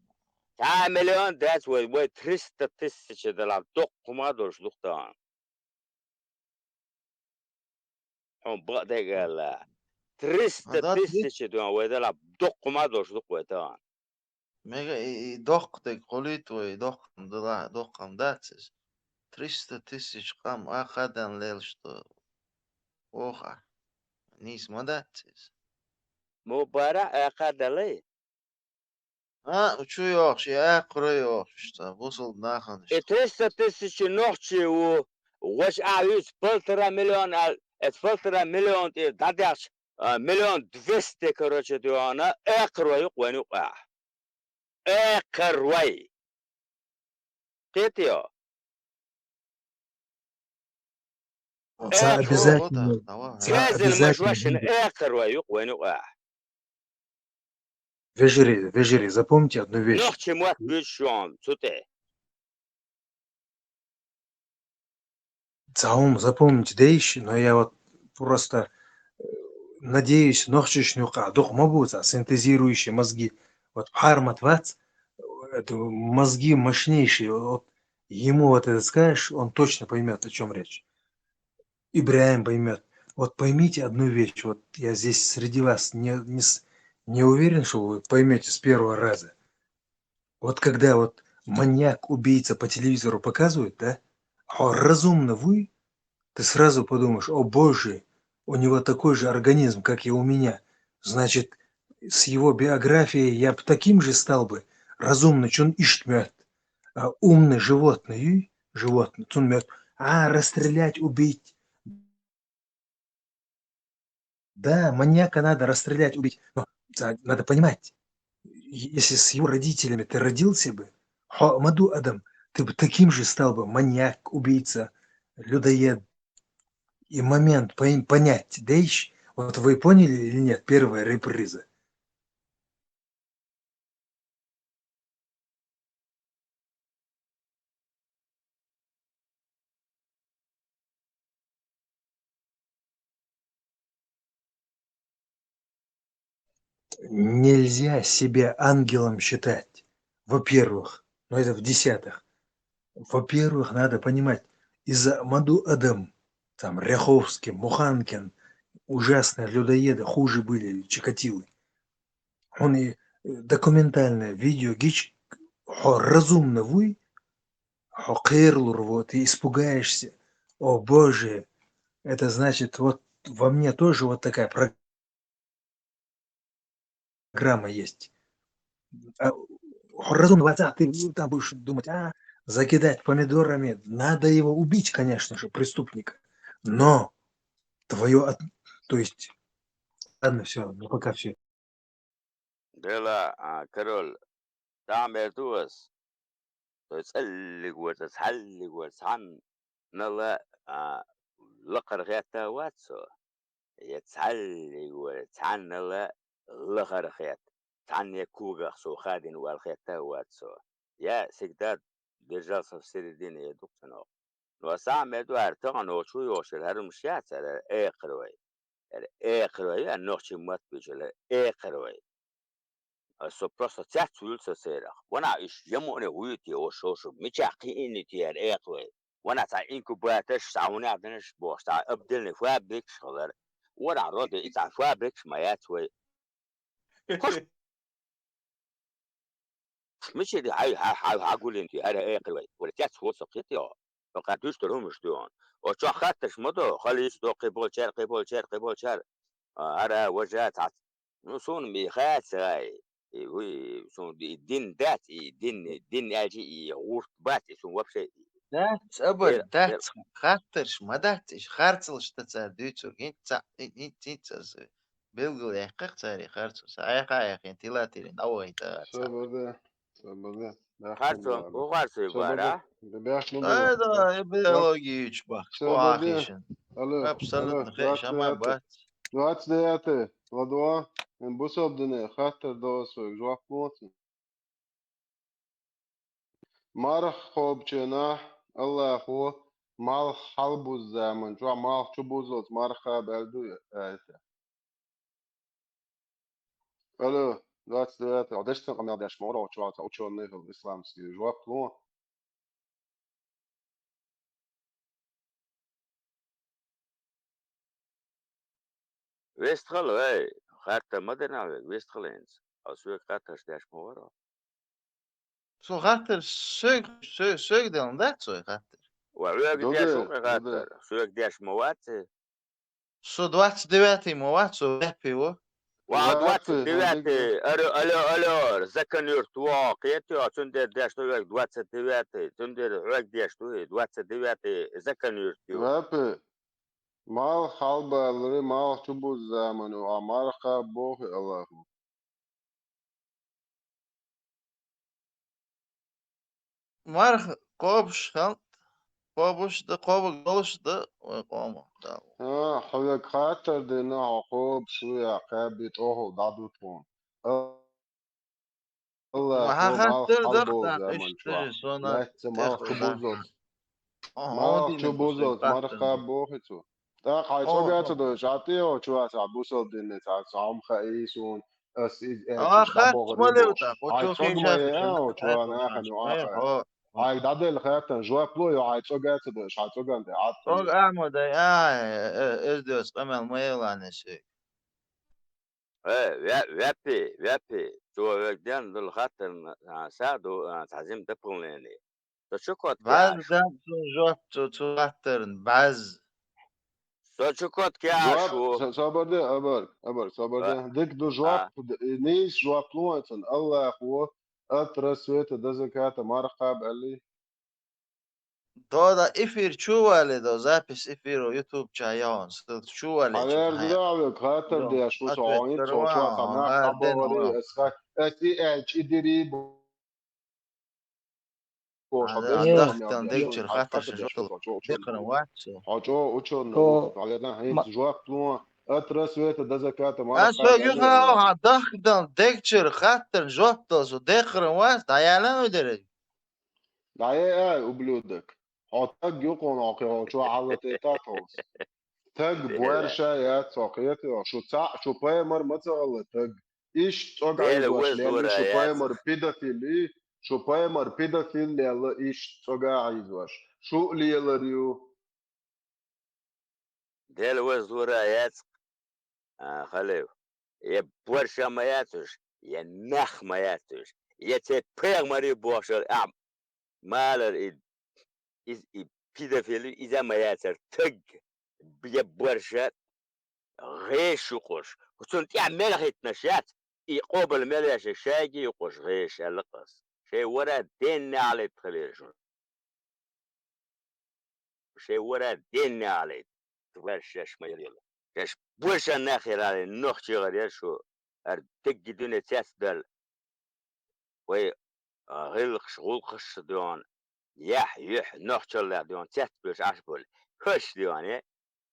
Цхьа миллион дац вай, вай триста тысяч дала, доккха хӀума долуш дукха тахана. Хьуна бакъдерг аьлла, триста тысяч дуьйна вай дала, доккха хӀума долуш дукха вай тахана. Мега и, и доккха дерг хулийта вай, доккха дала, доккха дац иза. Триста тысяч къам а кхадан лелаш ду. Оха. Нийса ма дац иза. Мо бара а кхадалай? А, чу йохуш, и акхара йохуш, ца, бусалба нахана. И триста тысяч нохчий ву, вач а вуьйцу полтора миллион ал, эт полтора миллион тӀе дӀадаьхча, а, миллион двести, короче, дуьхьана, экхар вай юкъ вайн юкъахь. Экхар вай. Кхетайо? Ца экхар обязательно, ца обязательно машвашина будет. Экхар вай юкъ вайн юкъахь. Вежарий, вежарий, запомните одну вещь. Нохчий мотт буьйцу шуна цу тӀе. Цаум запомнить дайши, но я вот просто, э, надеюсь, нохчашна юкъахь дукха ма бу цхьа синтезирующие мозги. Вот пхьармат вац, это мозги мощнейшие. Вот ему вот это скажешь, он точно поймёт, о чём речь. Ибрахим поймёт. Вот поймите одну вещь. Вот я здесь среди вас не, не с-, не уверен, что вы поймёте с первого раза. Вот когда вот маньяк, убийца по телевизору показывают, да, а разумно вы, ты сразу подумаешь: «О боже, у него такой же организм, как и у меня. Значит, с его биографией я б таким же стал бы. Разумно, чун ишт мёт». А умный животный, животный, цун мёт. А, расстрелять, убить. Да, маньяка надо расстрелять, убить. Но, ца-, надо понимать, если с его родителями ты родился бы, хьо ма ду адам, ты бы таким же стал бы: маньяк, убийца, людоед. И момент пойм-, понять, да ещё, вот вы поняли или нет, первая реприза? Нельзя себя ангелом считать, во-первых, но это в десятых. Во-первых, надо понимать, из-за ма ду адам, там, Ряховский, Муханкин, ужасные людоеды, хуже были Чикатилы. Хьуна и, э, документальное видео гича, хьо разумно вуй, хьо кхералур ву, ты испугаешься. О боже, это значит, вот во мне тоже вот такая про-, программа есть. А, хьо разумно вацахь, ты, ну, там будешь думать, а, закидать помидорами. Надо его убить, конечно же, преступника. Но твоё от-, то есть, ладно, всё, ну, пока всё. Дела, а, король, цхьа а мер ду ас. Со цӀаллиг вара, цхьаллиг вара, цхьаннала, а, лакхара хетта а вац со. Я цхьаллиг вара, цхьаннала лахара хетта. Цхьанне когах со хадина вала хетта а вац со. Я всегда держался в середине, я ду-кх цунах. Но сан мер ду аьлла, тахана чу йохуш хӀара хӀумаш яц, хӀара экхар вай. ХӀара экхар вай, хӀара нохчийн мотт буьйцуш хӀара экхар вай. Ас со просто цецвуьйлу со церах. Ванах, уьш я муъне вуьйти, ош, ош, мичахь кхиъни те хӀара экхар вай. Ванах цхьа инкубаторш, цхьа хӀунах данаш бохуш, цхьа обдельный фабрикаш хилар. Ванах роде и цхьа фабрикаш ма яц вай. Мича де хьай, хьай, хьай, хьай гулин ти, хӀара экхир вай. Вала цец хо со кхетий, о. О кхар дуьш дар хӀумаш ду он. О чохь хаттарш ма до, халийс до, кхиболчар, кхиболчар, кхиболчар. А, хӀара, важа, цац. Ну, суна ми хац гӀай. И, уй, суна и дин дац, и дин, дин аьлча, и гӀурт бац, и суна вообще. Дац, абар, э, дац, э, хаттарш ма дац, иш харцалаш та цар дуьйцург. ХӀинца, хӀин-, хӀин-, хӀинца аз белгал яьккхах цари харцо. Са Ӏеха яхин тилатирин, авай та. Собаде, собаде. Харцо, у харцо бара? Собаде. Ай, да, биология юч бах. Собаде. Ахишин. Алло, абсолютно алло, хеш, ама двадцать девятое. Бац. Двадцать девятое, ладва, ин бусалба дине хаттар до свой, жоп лоцу. Марха кхобученахь Аллахо малх хьалбуззаман чохь малх чу буззалц марха кхаба аьлла ду аьлла. Алло, двадцать девятое, дешцан къамел деш ма вара, чохь цхьа учёный хила исламский жоп ло. Вестхала, вай, хаттар ма дина вега, вестхала хӀинца. Хьо соьга хаттарш деш ма вара. Со хаттар соьга, соьга, соьга делан дац вай хаттар? Ва, хьоьга деш ву хаттар. Соьга деш ма вац. Со двадцать девятый ма вац, со вепи ву. Ва, двадцать девятый, алло, алло, алло, Закан-Юрт ву, кхетий, цундела деш ду вега двадцать девятый, цундела хьоьга деш ду, двадцать девятый Закан-Юрт ю. Вепи. Малх хьалбаларе, малх чу буззаман ю, а марха кхаба боху Аллахо. Марха кхобуш хилла, кхобуш дан, кхобург долуш дан вай къомах Дала. А, хьо вега хаттар дина, хьо кхобуш ву я кхаьбби тӀехула дӀаду тхуна. Аллахо малх хьалбуззаман чохь. Лаьцна малх чу буззалц. Малх чу буззалц марха кхаба боху цо. ТӀаккха хьайн цӀога ца дойуш, хьан тӀе йолчу вацахь бусалба динца хьан цхьа хӀума хаий суна, ас иза аьлча дӀабохур ю бохуш. Хьайн цӀога ма яа, хьо чу нахана ю ахьа. Хьайга дӀаделла хаттарна жоп ло, йо, хьайн цӀога ца дойуш, хьайн цӀоган тӀе хьатта. ЦӀога Ахьмад, ай, а, э, э, эздоьца къамел ма елла ан соьга. Э, ве-, вепи, вепи, цо вега денна долу хаттарна, а, са ду, а, цхьа зим дополнение. Со чукот баьз кеш. Дан цунна жоп цу, цу хаттарна, баьз. Со чукот кеш ву. Со-, собар де, абар, абар, собар де. А. Дика ду жоп, а, д-, нийса жоп ло цунна. Аллахо от рассвета до заката марха кхаба аьллий? Дода эфир чу вале до, запись эфира YouTube чу яхьун, ссылка чу вале. Хьан чу верза хьан. Хьан вега хаттар деш ву со, хьо хӀинца хьо чохь цхьа нах дӀабохуре, ас ха-, ас и аьлча и дирий бу-, бохуш хьо деш. Дехкан дегчуьра хаттар шо декхаран вац со. Хьо чӀогӀа учёный ву, хьо лерна хӀинца жоп ло, от рассвета до заката марха кхаба аьллий. Ас вега юха хьан дахкадан дегчуьра хаттарна жоп дала со декхаран вац, дӀаяьлла вай дерриг. ДӀаеай, ублюдок. Хьо таг ю кхуна, хьо кхин хьо чохь хьалатетта тховса. Таг борша яц хьо, кхетий хьо. Шу цхьаъ, шу пайхамар ма ца хилла таг. Иштта цӀога Ӏийзош лелла шу пайхамар педофил и, шу пайхамар педофил лелла иштта цӀога Ӏийзош. Шу а лелар ю. Дела веза лура яц, а, халев. Я борша ма яц уьш, я нах ма яц уьш, я церан пайхамар ю бохуш, а, малар и, из, и педофил, иза ма яцар таг, я борша гӀеш ю кхуш. Цунна тӀехь мел хӀиттинарш яц, и къобал мел еш шайга ю кхуш гӀеш аьлла кхас. Шайн вара денна алийта хилира шуна. Шайн вара денна алийта. Вара шаьш ма яра. Шаьш божан нах яра алий, нохчий гӀар яра шу. ХӀара дегги дуьне цецдала. Вай, а, гӀиллакхаш, гӀуллакхаш доьгӀна, яхь, юьхь, нохчаллех доьгӀна, цецбуьйлуш Ӏаш болу. Хаш доьгӀна, э?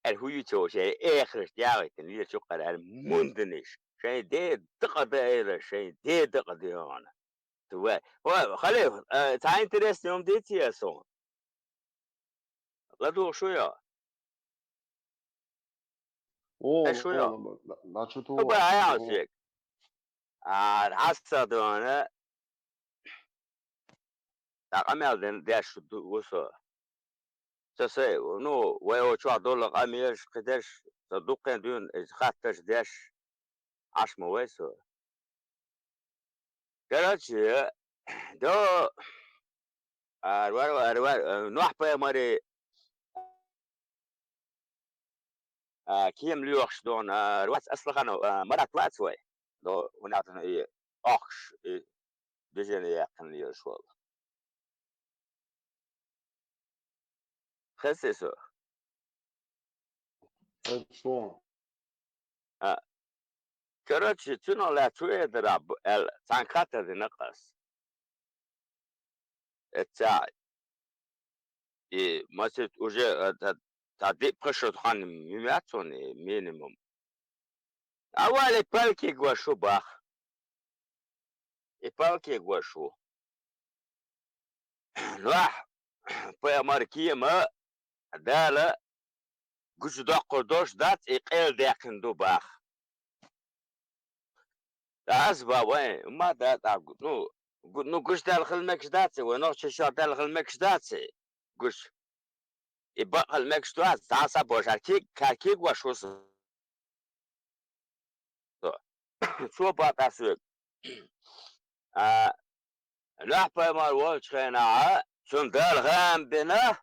Аьлла хӀун ю ца ву шайн эхараш тӀехьагӀиттина, лелачу кхара аьлла мунданаш. Шайн де дакъа даира, шайн де дакъа доьгӀна. Ту вай. Ой, халиф, э, цхьа интересный хӀума дийций аса хьуна? ЛадугӀуш ву йо? О, эш ву йо? О, на-, на чу ту. Хьо бан хьан яхьа соьга? А, хьаста дуьйна. ТӀаккха къамел ден деш ду-, ву со. Со сай, ну, вай о чохь долу къамелаш, кхидерш, со дуккхен дуьйна иза хаттарш деш, Ӏаш ма вай со. Короче, до, а, вар-, вар-, вар-, э, Нохь-пайхамара, а, кема лоьхуш дона, а, Рвац Аслаханов, а, Марат вац вай. До, хӀунда аьлча и охкуш, и движение яьккхина лелаш вола. Хезий со? Хеза. А, короче, цунах лаьцна цу эдара б-, аьлла, цхьан кхатар дина ас. Эццахь, и масит уже, а, та, та диъ пхи шо хан мимац цунна, и минимум. А вали палки гвашу бах. И палки гвашу. Нохь-пайхамар кема Дала гучудоккхур долуш дац, и къел даьккхина ду бах. Ас бан вайн, ма да, да, ну, гу-, ну, гуш даьлла хила мегаш дац, вай нохчий шо даьлла хила мегаш дац, гуш. И бакъ хила мегаш дац, цхьа а сабошар киг, кар киг ваш ву со. Цо бакъ ас вуьг. А, Нохь-пайхамар волчу хенахь, цунна Дала хаам бина,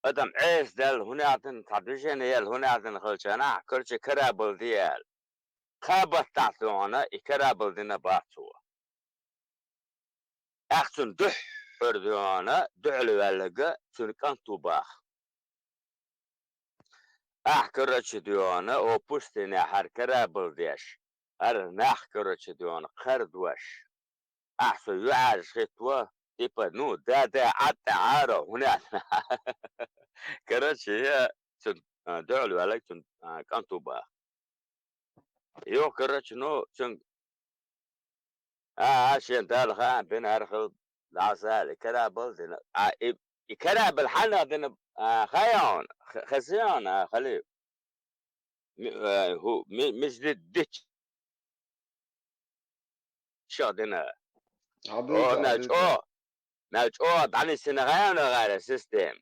адам Ӏеса даьлла, хӀунда аьлла, цхьа движение яьлла, хӀунда аьлла хилча нахь, короче, карабал де аьлла. Кхаа баттахь дуьхьал и карабал дина бах цо. Ахь цунна дуьххьара дуьхьал, дуьхьал ваьлларг цуьнан кӀант ву бах. Ахь, короче, дуьхьал, о пустыне хьара карабал деш, хӀара нах, короче, дуьхьал, кхардош. Ахь со юьхьӀаьржа хӀиттаво, типа, ну, да, да, Ӏад тӀе Ӏаро, хӀунда аьлла. Короче, я цунна, а, дуьхьал ваьлларг цуьнан, а, кӀант ву бах. Юха, короче, ну, цуьнга, а, а, шен Дала хаам бина хӀара хила дӀасаьлла, и карабал дина. А, и, и карабал хьанна дина, а, хаьий хьуна, х-, хезий хьуна, а, хали? Ми-, а, хӀу, ми-, мижа ди-, дича дина. О, мел чӀогӀа, мел чӀогӀа дӀанисйина хаьий хьуна хӀара система.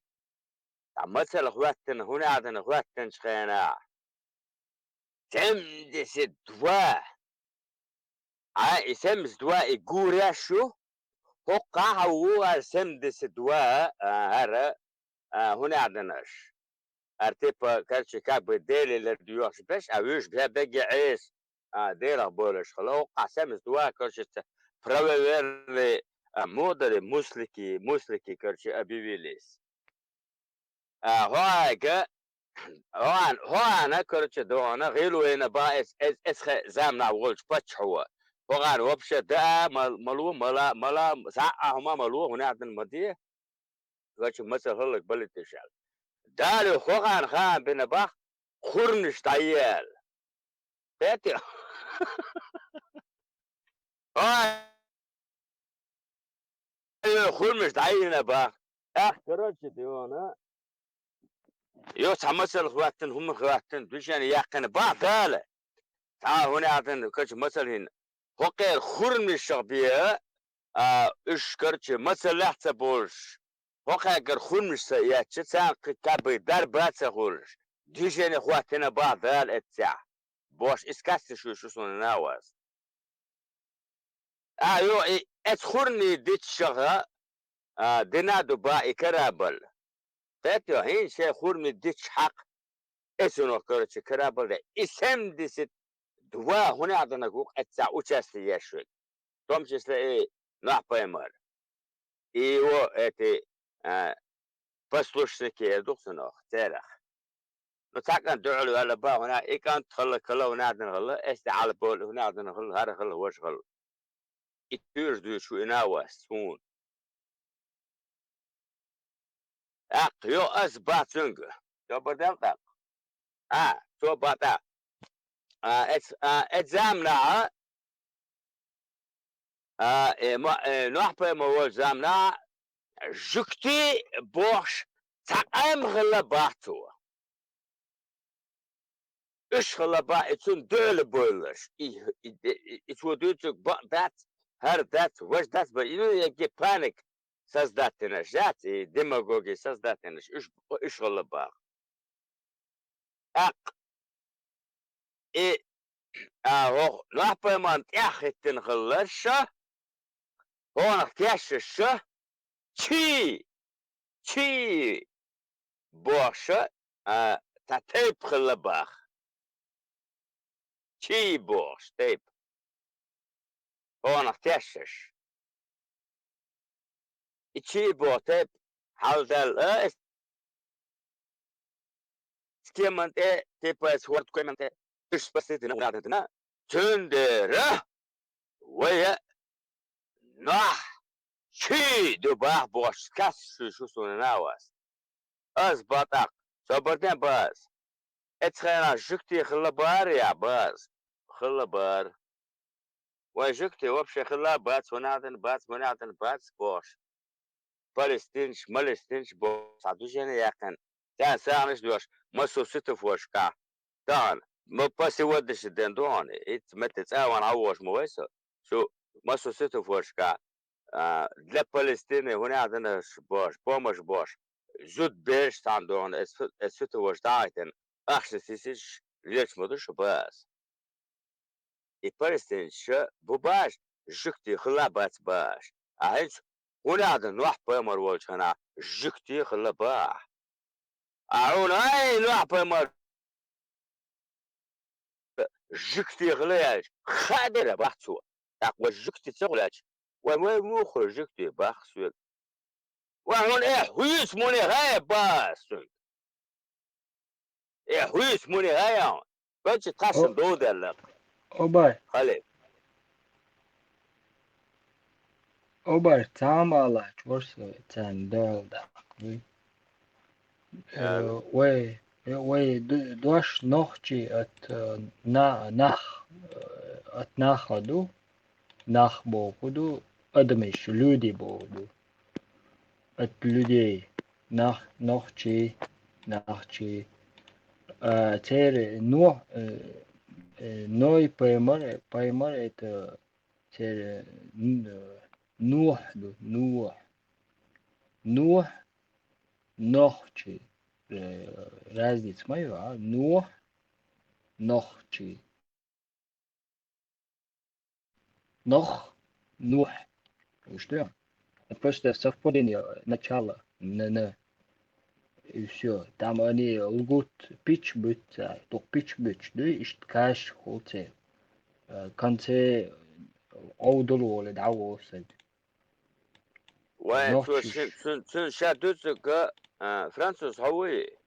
Ткъа мацалла хӀоьттина, хӀунда аьлла хӀоьттинчу хенахь, семьдесят два. Ай, и семьдесят два и гуреш ю, хӀокхахь а ву хӀара семьдесят два, а, хӀара, а, хӀунда аьлла аш. ХӀара типа, короче, как бы Деле лардоьхуш берш, а вуьш бегге Ӏеса, а, Делах бовлуш хилла. ХӀокхахь семьдесят два, короче, ца-, правоверные, а, муха дара, муслики, муслики, короче, объявились. А, хӀоьга, хӀоьна, хӀоьна, короче, дуьхьал, гӀийла вайна бах эс-, эс-, эс хе-, заманахь волчу паччахьо. ХӀокхарна вообще даа, ма-, ма ло, ма ла, ма ла, схьа а хӀума ма ло, хӀунда аьлла ма де. Короче, мацалла хӀаллак балийташ аьлла. Дала хӀокхарна хаам бина бах, хурманаш дӀаелла. Кхетий? Ой, хурманаш дӀайина бах. Эх, короче, дуьхьал. Йо, цхьа мацалла хӀоьттина, хӀума хӀоьттина, движение яьккхина бах Дала. Цхьа хӀунда аьлла, короче, мацалла хӀинна. ХӀокхеран хурманашах бен, а, уьш, короче, мацаллехь а ца болуш, хӀокхаьргара хурманаш ца эцча, царна кхин кабий дарба а ца хуьлуш, движение хӀоттийна бах Дала эццехь. Бош, иза касташ вуьйш ву суна нахвас. А, йо, и, эцу хурманийн дитчахьа, а, дина ду бах и карабал. Кхетий, хӀинца шайн хурманийн дитча хьакха, эцунах, короче, карабал де. И семьдесят два хӀунда аьлла ву эццехь участие еш верг. В том числе и Нохь-пайхамар. И его эти, а, послушники эр ду-кх цунах, церах. Ну, цхьа кӀант дуьхьал ваьлла бах, хӀунда и кӀант хала, кала хӀунда аьлла хала, эс тӀе Ӏалаболу хӀунда аьлла хала, хӀара хала, важа хала. И туьйра дуьйцуш ву и нахвас, суна. ТӀаккха, йо, ас бах цуьнга. Собар дел тӀаккха. А, цо бах тӀаккха. А, эц-, а, эцу заманахь, а, э, ма-, э, Нохь-пайхамар волчу заманахь, жуьгтий бохуш, цхьа къам хилла бах цо. Уьш хилла бах и цунна дуьхьал бовлуш. И, и, и, и цо дуьйцург бакъ дац, хӀара дац, важа дац, бан, и, ну, яги паник создать динарш яц, и демагоги создать динарш, уьш, уьш хилла бах. ТӀаккха и, А, хӀокху Нохь-пайхамарна тӀаьхьа хӀиттина хилла ша, хӀокхунах тешаш ша, чи, чи бохуш, а, цхьа тайпа хилла боху. Чи бохуш тайпа. ХӀокхунах тешаш. И чи боху тайпа хьалдаьлла, а, эс кеман тӀе, типа, эс хӀорд кеман тӀе, уьш спасти дина, уьш дина. Цундела вай Нохь чи ду бах бохуш, кас шу, шу суна на вас. Ас бакъ, собар ден баз. Эцхьана жуьгти хилла бара я баз? Хилла бара. Вайн жуьгти вообще хилла бац, хӀунда аьлла бац, хӀунда аьлла бац бохуш. Палестинаш, малестинаш бохуш, цхьа движение яьккхина. Царна сагӀанаш дош, массо светофорашкахь. Тахана, ма по сегодняшний день ду хьуна, итт метте цӀа а ван хьан вохуш ма вай со. Шу массо светофорашкахь, а, для Палестины, хӀунда аьлла бохуш, помощь бохуш. Зуда бераш цхьаьна ду хьуна, эс фу-, эс светофораш дӀахӀиттина, ахча сисиш лелаш ма ду шу баз. И палестинча бу баш, жуьгти хилла бац баш. А хӀинца хӀунда аьлла Нохь-пайхамар волчу хенахь жуьгти хилла бах? А хьуна, ай, Нохь-пайхамар жуьгти хилла аьлча, хаа дара бах цо. ТӀаккха вай жуьгти ца хуьлу аьлча, вай, вай муха хуьлу жуьгти бах соьга? Вай хьуна, э, хӀуьйца муни хьай бах соьга? Э, хӀуьйца муни хьай хьуна? Коча тхаьшна О, довдаьлла. Обай. Хали. Обай, цхьа а ма аллачу, ворхӀ царна догӀу даккха. Э, Ала. Вай, э, вай д-, дош нохчий от, э, на-, нах, э, от наха ду, нах боху ду, адамаш, люди боху ду. От людей, нах, нохчий, нахчий. А, церан Нох-, э, э, Ной пайхамар, пайхамар это церан, э, н-, э, Нох ду, Нох. Нох, нохчий. Э, разница ма ю, а? Нох, нохчий. Нох, Нух. Уж да. Это просто совпадение начала. Н, Н. И всё. Там они лгут, пич быца, только пич быч, да, ишт каш холце. Э, конце овдул воле, да, волсет. Вай, цо Нохчиш. Шин, цун, цун ша дуьцург, а, француз хьо вуй?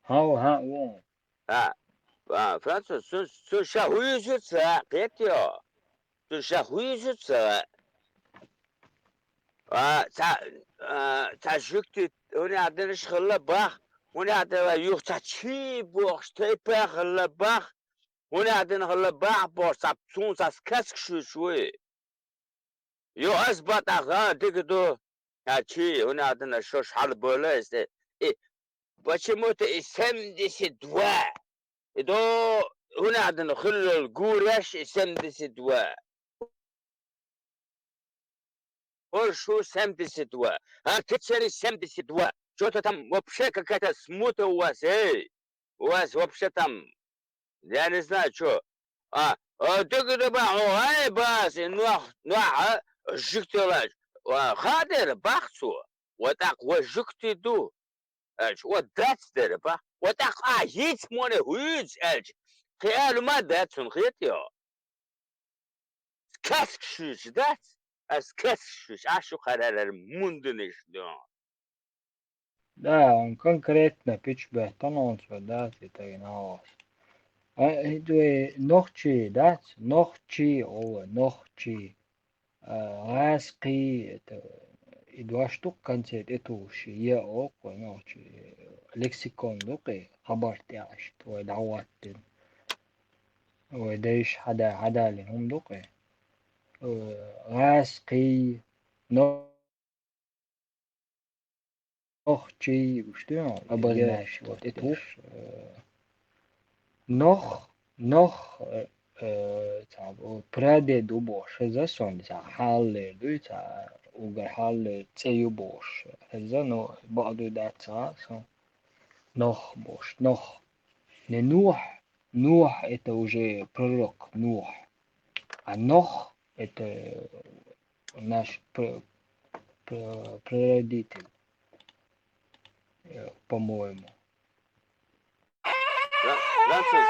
Хьо, хьо, вон. А, а, француз, цун, цун ша хьуьйзу ца, кхетайо? Цун ша хьуьйзу ца. А, ца, а, ца жуьгти, хӀунда аьлла дерш хилла бах, хӀунда аьлла юха ца чий бохуш, тайпа хилла бах, хӀунда аьлла хилла бах бохуш, ца цун ца каска шуьйш вуй. Йо, ас бан тӀаккха, ха, дика ду. Ха, чи, хӀунда аьлла шош хьалабойла иза тӀе. И, почему-то и семьдесят два. И до, хӀунда аьлла хиллал гуреш и семьдесят два. Ой, шу семьдесят два. А, ты цели семьдесят два. Что-то там вообще какая-то смута у вас, эй. У вас вообще там Я не знаю, чё. А, а, дага даба, о, ай, бас, и нох, нох, а, жуьгти лач. Ва хадер бах цо. Ва тӀаккха ва жуьгти ду. Аьлча, ва дац дера бах. Ва тӀаккха а йиц моне хӀуьйцу аьлча. Кхин аьлла ма дац цунна хетайо. Каска шуьйцу дац? Ас каска шуьйцу, а шу харарар мундуниш ду. Да, он конкретно пичбехтан он цо дац, и тагина хьалас. А, и дуй нохчи дац, нохчи, ова, нохчи. А, гӀаскхий, это, и дош ду-кх конце тӀетухуш, е оккху нохчи, лексикон ду-кх и, хабар тӀехь иштта, вай дӀахӀоттина. Вай дайша хьада-, хьадалина хӀума ду-кх и. Э, гӀаскхий, но-, нохчий, уж ду, обозначивать, вот это уж, э, нох, нох, э, э, ца, о, прадед у бохуш, хеза сон, ца, хьаллер ду, ца, угар хьаллер цӀе ю бохуш, хеза, но бакъду дац ца сон. Нох бохуш, нох. Не нух, Нух — это уже пророк, Нух. А Нох — это наш пр-, пр-, прародитель, э, по-моему. Фра-, Француз.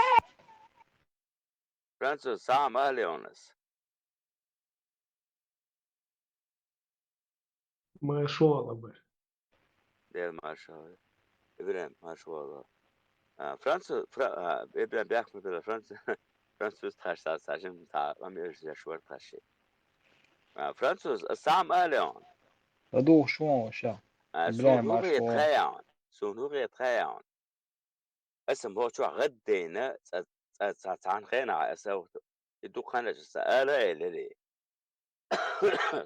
Француз, салам алейкум. Машалла бар. Дел машалла. Ибрахим, машалла. А, Француз, Фра-, а, Ибрахим, бяхма била Француз. Француз тхаш са, сажин та, ам еш я швар тхаши. А, Француз, салам алейкум. Ладугу шуан, ша. А, Ибрахим, сунугъи машалла. Тхаян. Сунугъи Тхаян. Аса мочу гъаддейна, ца, ца, ца, цан хена, аса и дукхана аса ала элери.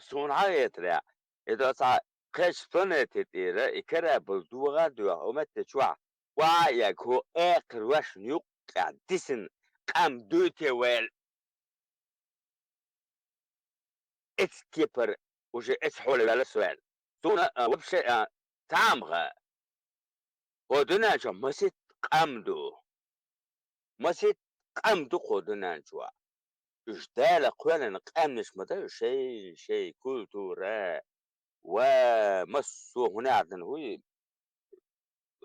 Сун гьаетря, и до ца кхечу планете тӀера, и карабал догӀа а доьгӀа, у метте чохь, ва я ко экхар вешна юккъехь дисина къам дуй те ваьлла. Эцу кепара уже эцу хьоле ваьлла со аьлла. Суна, а, вообще, а, тамаха. Хьо дуьнен чохь маситта къам ду. Маситта къам ду хьо дуьнен чохь. Уьш Дала кхоьллина къаьмнаш ма дай, шай, шай культура, ва массо а хӀунда дина хӀуй,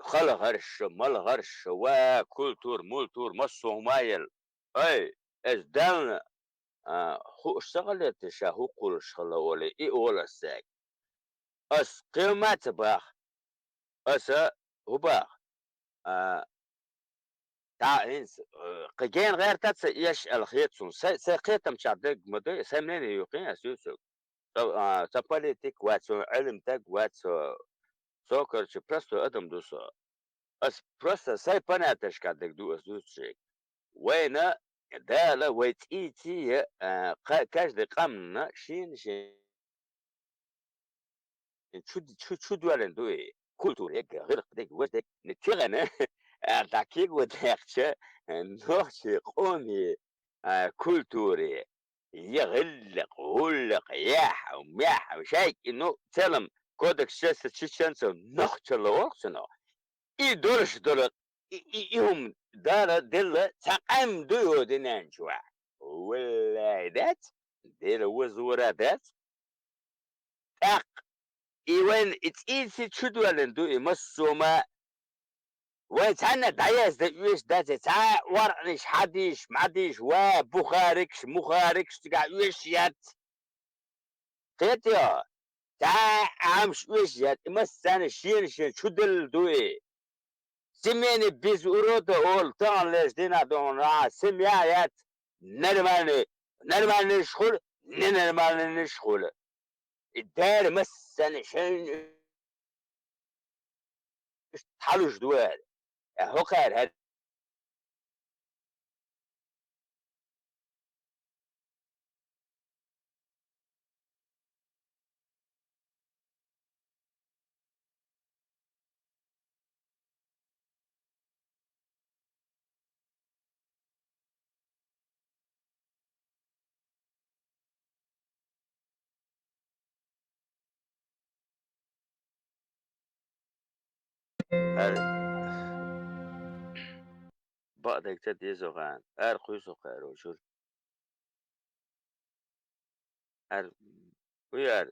халхарша, малхарша, ва культура, мультура, массо а хӀума а елла. Ай, эс Дална, а, хууш ца хилийта ша хӀу кхуллуш хилла олий, и олу ас цаьрга. Ас кхин ма ца баха. Аса хӀу баха? А, дӀа хӀинца, э, кхин гена гӀерта а ца эш аьлла хета суна. Сайн, сайн кхетамчохь дерг ма ду, сайн мнение ю кхин ас ю цуьнга. Со, а, со политик вац, со Ӏилма стаг вац, со, со, короче, простой адам ду со. Ас просто сайн понятешка дерг ду ас дуьйцуш шайга. Вайна Дала вай цӀийци а, а, кха-, каждый къамна шена шен чу, чу, чу доьллина ду и. Культура дерг, гӀиллакх дерг, важа дерг, кегана, а, дӀа кега ван даьхча, а, нохчий къомий, а, культури, я гӀиллакх, гӀуллакх, яхь, мяхь, шайга, ну, в целом, кодекс честности чеченцев нохчалла олу цунах. И долуш долу, и, и, и хӀума Дала делла цхьа къам ду хӀу динан чохь. Валлай, дац, Дела вазора дац. ТӀаккха и вайн и цӀийци чу доьллина ду и массо а ма. Вай цхьанна дӀаязда оьшуш дац, цхьа а оркъанаш хьадийш, мадийш, ва, бухарикаш, мухарикаш цигахь оьшуш яц. Кхетий хьо? Цхьа а Ӏамаш оьшуш яц, и массарна шена-шена чу делла ду и. Семейный без урода олу таханлерчу дийнахь дуьхьал а семья яц, нормальный, нормальныйш хуьлу, ненормальныйш хуьлу. И Дала массарна шайна иштта хьалуш ду аьлла. Э, хӀокхара хӀара Ар бакъдерг ца дезо гӀан, ар кхуьйсу кхаьро чуьра. Ар, уяр,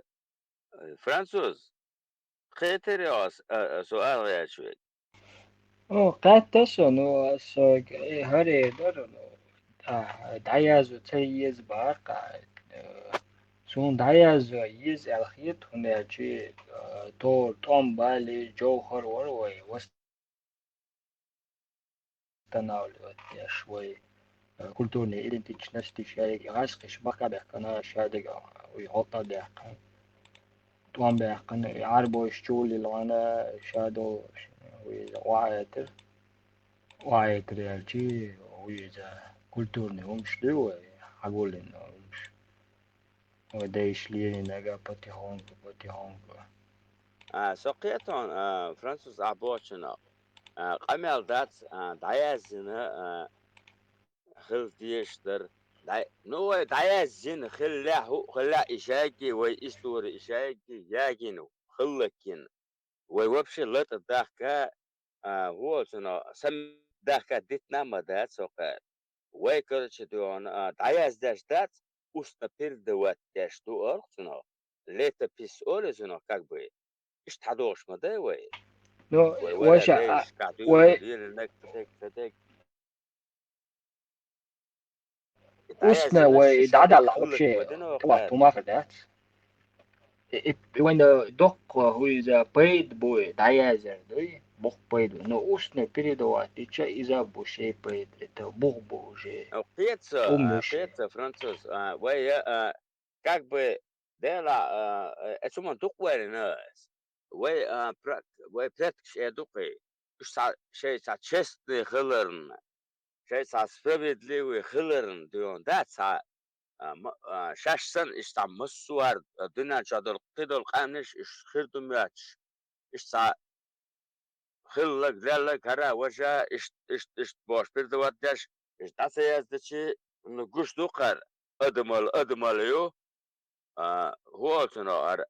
француз, кхетар йо ас, а, а, со ала гӀерташ верг. О, кхетта со, ну, со, э, хӀара дара, ну, а, дӀаязо ца еза бакъа, э, суна дӀаязо еза аьлла хета, хӀунда аьлча, э, тор тӀом бале, жовхар вара вай, вас-, восстанавливать деш вай, э, культурный идентичностьш, шайга гӀазкхиш бахка баьккхина, шадерг вай гӀуллакх баьккхина, тӀом баьккхина, и Ӏарбойш чуллилгӀана, шадолу вай охьаэтира. Охьаэтира аьлчи, вай иза культурный хӀумаш ду вай, хьагуллина хӀумаш. Вай дайша лелийнарг потихоньку, потихоньку. А, со кхетон, а, француз ахь бохучунах, а, къамел дац, а, дӀаяздина, а, хила дезаш дара. ДӀа-, ну, вай дӀаяздина хиллехь, хӀуъа хиллехь, и шайги, вай истори и шайги, ягийна, хиллаккхина. Вай вообще лата дахка, а, хӀу оцунах, сам-, дахка дитна ма дац хӀокхара. Вай, короче, дуьхьа, а, дӀаяздеш дац, устно передавать деш ду оалу цунах. Летопись олу цунах, как бы. Иштта хьадогӀуш ма дай вай. Ну, вай вай вара ша, а, дайшкахь дуьйна вай лелинарг, ца дерг, ца дерг. Устно вай дӀадалахь вообще тӀе вахта хӀума хир дац. И, и, вайна доккха хӀу иза пайда буй, дӀаяздер дуй, боккха пайда. Но устно передавать дича иза бу шей пайда, это бух бу уже. Кхета, а, кхета, француз, а, вай, а, как бы, дела, а, э, цу ма дукха вайна. Вай, а, пра-, вай предкаш э дукхий. Уьш цхьа, шайн цхьа честный хиларна, шайн цхьа справедливый хиларна дуьйна дац цхьа, а, ма-, а, шаьш санна, иштта цхьа массо а хӀара, а, дуьнен чохь долу кхидолу къаьмнаш, уьш хир ду моьттуш, иштта цхьа хилларг, лелларг, хӀара, важа, иштта, иштта, иштта бохуш, передавать деш, иштта дӀа ца яздичи, ну, гуш ду-кх хӀара, адамал, адамал ю, а, хӀу олу цунах хӀара,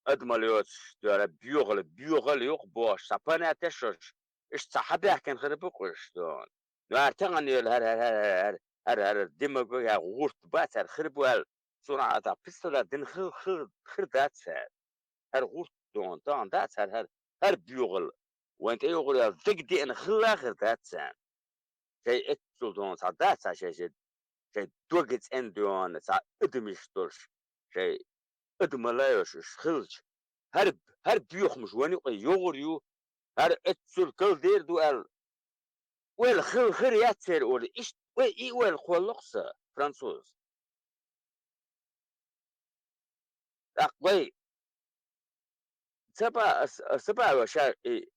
адамал йоцуш, дара, боьхал, боьхал ю-кх бохуш, цхьа понятие шуьш, иштта цхьа хьабаьхкина хир бу-кх уьш, дона. Ну, хӀара тахана йолу хӀара, хӀара, хӀара, хӀара, хӀара, хӀара, хӀара, димаго я гӀурт бац хӀара хир бу аьлла, цунах а тӀаккха пистолет дина хир, хир, хир дац хӀара. ХӀара гӀурт дона, тахана дац хӀара, хӀара, хӀара боьхал. Вайн тӀейогӀур ял дага деана хилла хир дац царна. Шайн эццул дона цхьа дац цхьа шайн, шайн, шайн дог цӀена доьгӀна цхьа адамаш долуш, шайн адамалла йолуш уьш хилча, хӀара, хӀара боьхамаш вайн юкъе йогӀур ю, хӀара эццул калдер ду аьлла, ойла хила хир яц церан олий, иштта ой, и ойла кхоллакх сан, француз. ТӀаккха вай ца ба-, ас-, аса баьлла ша и,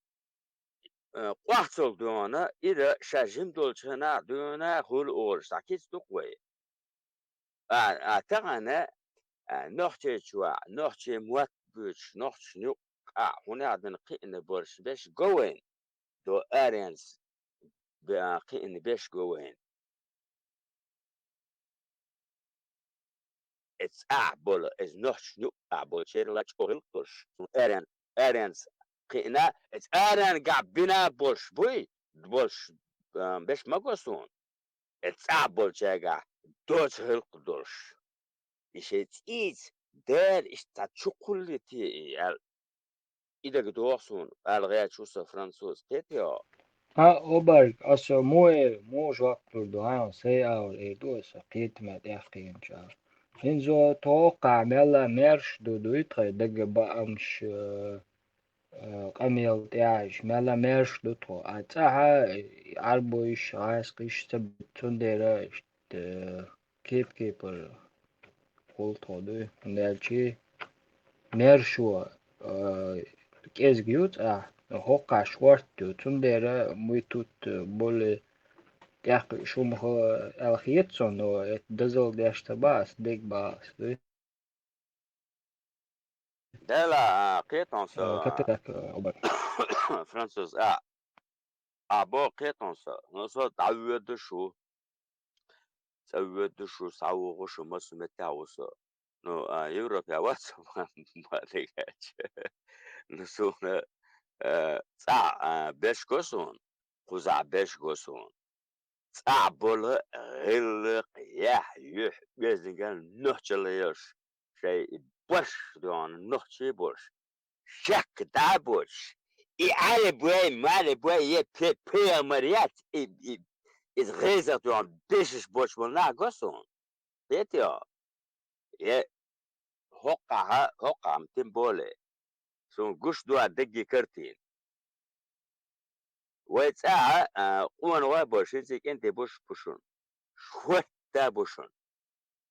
э, къохцал дуьйна, ира ша жима долчу хенахь дуьйна хуьлу олуш, дӀа кица ду-кх вай. А, а тахана, а, Нохчийчохь, нохчийн мотт буьйцуш, нохчашна юкъахь хӀунда аьлла кхиъна болуш беш го вайна, до аренца бе-, а, кхиъна беш го вайна. Эццахь болу, эцу нохчашна юкъахь болчеран ла чӀогӀа гӀиллакх долуш, цунна арен-, аренца кхиъна, эцу аренгахь бина болуш буй, болуш, а, беш ма го суна. Эццахь болчаьргахь доцу гӀиллакх долуш. И шайн цӀийца Дала иштта цхьа чукхуллий те и аьлла. И дага догӀу суна, ала гӀерташ ву сан француз, кхетий хьо? Хьан, обарг, аса муха, муха жоп лур ду, хьан, сай агӀор эр ду аса, кхетаме тӀехкхийначара. ХӀинца тхо хӀокхахь мелла маьрша ду, дуй тхайн дага баамаш, э, э, къамел тӀехь, мелла маьрша ду тхо. А цӀахьа, э, Ӏарбойш, гӀазкхиш ца бу, цундела иштта, э, кеп-кепара хуьлу тхо дуй, хӀунда аьлча маьршо, а, кӀезиг ю цӀа, хӀокхахь шорта ю, цундела мы тут более тӀехкхуьуш хӀума хила аьлла хета суна, но это дозалла деш ца бац, дегабац дуй. Дела, а, кхетон со, а, катарак, а, обар. Француз, а, а, бо кхетон со, но со дӀавоьдуш ву. ЦӀа воьдуш ву, схьавогӀуш ву, массо а меттехь ву со. Ну, а, Европехь вац со ма, ма дигача. Ну, суна, э, цӀахь, а, беш го суна, кхузахь беш го суна. ЦӀахь болу гӀиллакх, яхь, юьхь, оьздангалла нохчалла йолуш, шайн и борш доьгӀна нохчий болуш, шек дӀа а боцуш, и Ӏаьрбой, маьрбой, е пе-, пеамар яц, и, и, иза гӀезах доьгӀна бешаш боцуш болу нах го суна. Кхетий хьо? Е хӀокхахьа, хӀокхахьа, тем более. Суна гуш ду а даггий картина. Вай цӀахь, а, къонахой бу шуна, цӀе кӀентий бу шуна, шорта бу шуна.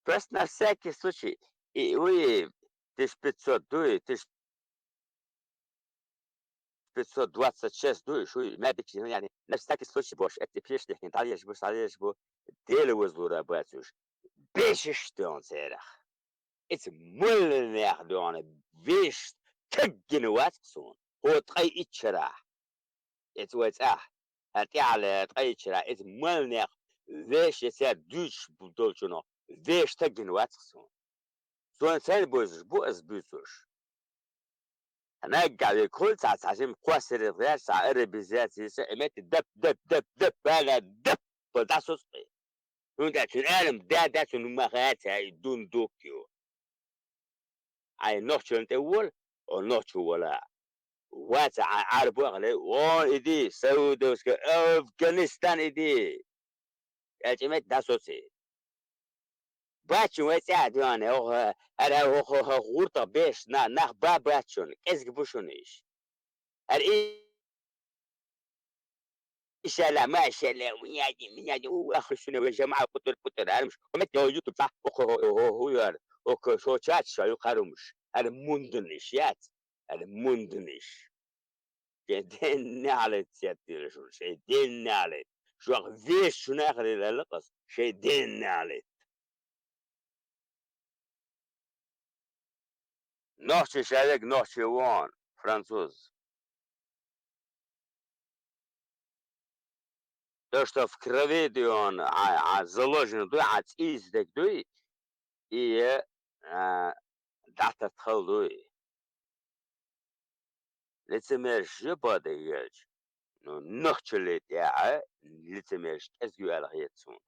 Просто на всякий случай, и, уй, тысяча пятьсот дуй, тысяча пятьсот двадцать шесть дуй, шу, мя дичи, ну, яни, на всякий случай бу шуна, эти пешнихин, дӀалеш бу, дӀалеш бу, Дела возлура бацуш. Бешаш доьгӀна церах. Эца молланех доьгӀна, вешан таггина вац суна. ХӀо ткъе итт шарахь. Эца вай цӀахь, хӀара тӀехьа ле ткъе итт шарахь, эца молланех вешан, эца дуьйцуш долчунах вешан таггина вац суна. Суна сайн бозуш бу ас буьйцуш. Наггахь векхуьлу цхьа, цхьа жима кхоссарий гӀерташ, цхьа арабизацияс, и метте дап, дап, дап, дап, бала, дап, бала дӀасуцкъи. ХӀунда аьлча цуьнан алам да, да, цуьнан хӀумма хаац, и дун дукка ю. Ай, нохчаллин тӀе вола, о, нохчо вола. Ваца, а, Ӏарбо а хиле, о, иди, Саудовская, Афганистан иди. ТӀе чӀимет дӀасоций. Баччун вай цӀе а доьгӀна, оха, ара, оха, оха, гӀуртах беш, на, нах ба баччун, кӀезиг бу шуна иш. Ара и, ишала, машала, уняди, мяди, у, ахуй шуна, вай жамаӀа путур, путур, армш. Коммент йо YouTube цӀа, оха, хо, хо, хо, хо, яр, оха, шо чач, шо, ю, харумш. Ара мундан иш, яц. Ара мундан иш. Шайн ден нехьалет сеттийла шуна, шайн ден нехьалет. Шох веш шуна хилийла аьлла-кх ас, шайн ден нехьалет. Нохчи шаьлег нохчи вон, француз. То, что в крови дуй он, а, а, заложено дуй, а цӀийца дерг дуй, и, а, дӀататхал дуй. Лицемерш жа бада елча, ну, нохчалле тӀехьа лицемерш кӀезиг ю аьлла хета суна.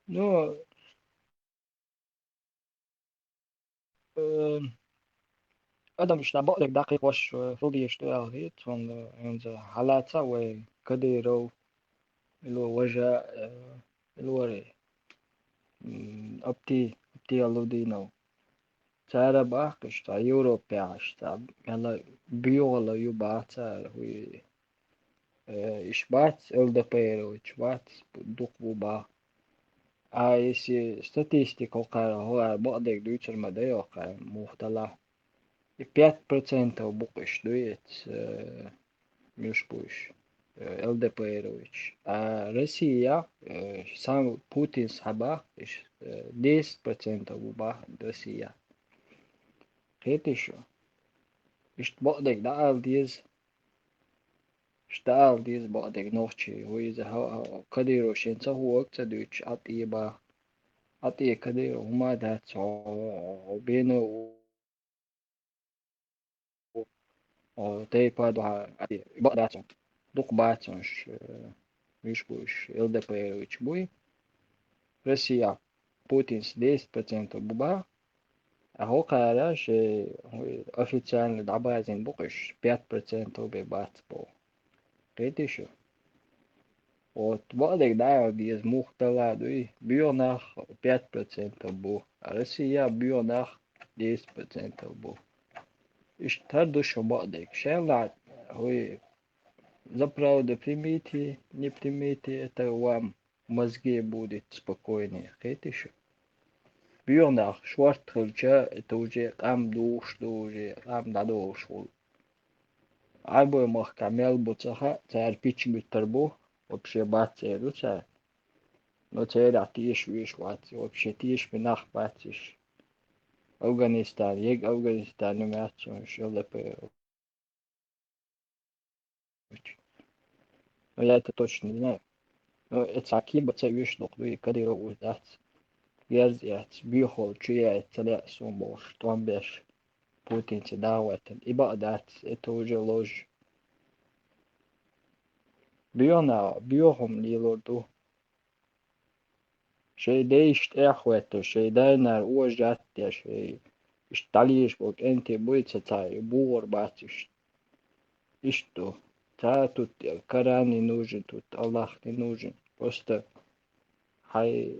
Ну, э, адамаш дӀа бакъдерг дӀакхайкхош, э, хила дезаш ду аьлла хета суна, э, хӀинца хьалаца вай Кадыров, ило важа, э, ило вари, м, Апти, Апти Алудинов. Цара баккхаш, цхьа Европехь, цхьа мела боьгӀала ю баха цара, хӀуй, э, иш бац, Л Д П Р-вич бац, дукха бу баха. А если статистика хӀокхара, хӀокхара бакъдерг дуьйцур ма дай хӀокхара, муха далахь. И пять процентов бу-кх иш дуй эц, э, муьш бу иш, э, Л Д П Р-вич. А Россия, э, сам Путин схьаба, иш, э, десять процентов бу баха Россия. Кхетий шу? Иштта бакъдерг дӀаала деза. Иштта ала деза бакъдерг нохчий. ХӀу иза хьо-, хьо-, Кадыров шен ца хӀуъа ца дуьйцуш, Ӏа тӀе баха. Ӏа тӀе Кадыров хӀума дац, хьо, хьо бено О, тайпа дуьхьа, а, бакъ дац хьуна. Дукха бац хьуна уьш, э, уьш бу уьш, Л Д П Р-вич буй. Россия, Путинс десять процентов бу баха, а хӀокхара шайн официально дӀабазийна бу-кх уьш, пять процентов бен бац боху. Кхетий шу? Вот, бакъдерг дӀаала деза, муха дала дуй, боьха нах пять процентов бу, а Россия боьха нах десять процентов бу. Иштта хӀара ду шун бакъдерг. Шаьлла, хӀуй, за правду примите, не примите, это вам мозги будет спокойнее. Кхетий шу? Боьха нах шортта хилча, это уже къам духуш ду, уже къам дӀадохуш хуьлу. Ӏарбойн махкахь мел бу ца хаьа, цара пичча буьттур бу, вообще бац эр ду цара. Но церах теша веш вац, вообще тешаме нах бац уьш. Афганистан, ега Афганистан ю маьцна уьш, Л Д П Р. Но я это точно не знаю. Но и цхьа кеба ца веш дукха дуй, Кадыров уьш дац. Герз эц, боьхалла чу яйта ца лаьа суна бохуш, тӀом беш, Путинца дагӀа ваьттина. И бакъ дац, это уже ложь. Боьха нах боьха хӀума лелор ду. Шайн дайшна тӀехьахӀоьттуш, шайн дай-нана ожат а деш, шайн иштта дӀалийша болу кӀентий буй ца цхьа, и богӀур бац иштта. Иштта ду. Цара тут Коран не нужен, тут Аллах не нужен. Просто хьайн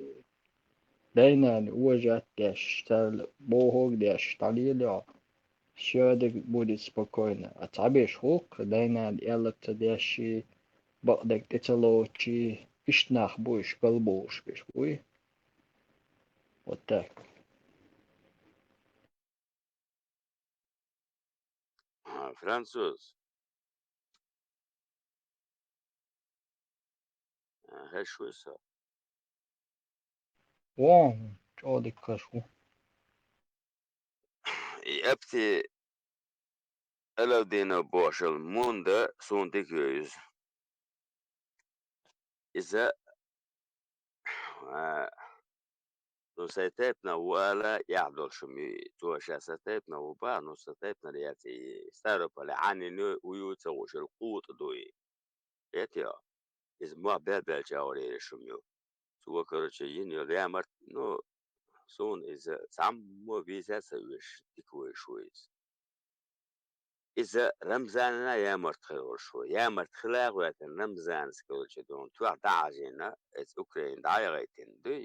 дай-нана ожат а деш, царна бохург а деш, дӀалело, всё будет спокойно. А цхьаберш хӀокху дай-нана аьлларг ца деш, бакъдерг тӀе ца лоцуш, иштта нах бу уьш, галбовлуш берш буй. Вот так. А, француз. А, хӀорш ву со. Вон, чӀогӀа дика хӀорш ву. И Апти Алавдинов бохуш йолу мунда суна дика йо иза. Иза, а, ну, сай тайпанах ву ала, яхь долуш ма ю и. Цо ша сай тайпанах ву баха, ну, сай тайпанара яц и. Ставрополе Ӏанийна ю, хӀу ю ца хууш, кхузткъа ду и. Хетий хьо? Иза мох бел-белча гӀур ераш хӀума ю. Цо, короче, йина йолу ямарт, ну, суна иза цхьаммо веза а ца оьшуш, дика вевзаш ву иза. Иза Рамзанна ямарт хир волуш ву. Ямарт хила а гӀоьртина Рамзанас, короче, дуьхьал тоьхна дӀа а хьажийна, иза Украина дӀа а яхийтина дуй,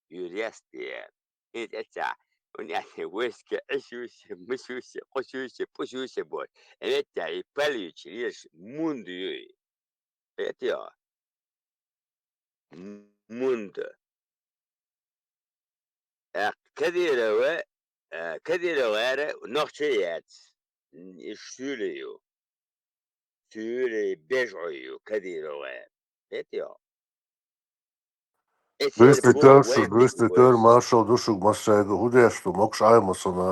юьрестия. ХӀинца эццахь, хӀунда аьлча войска Ӏисуьйсе, мисуьйсе, кхусуьйсе, пусуьйсе бохуш. Эццахь и паллича леш мунда юй. Хетий хьо? Мунда. ТӀаккха Кадырова, а, Кадыров гӀара нохчий яц. М, и суьйлий ю. Суьйлий, бежгӀий ю Кадыров гӀара. Хетий хьо? Эццахь Дуьйцу боху тера шу, вай дуьйцу тера, маршалла ду шуьга массаьрга, хӀун деш ду, могуш Ӏа ма сана.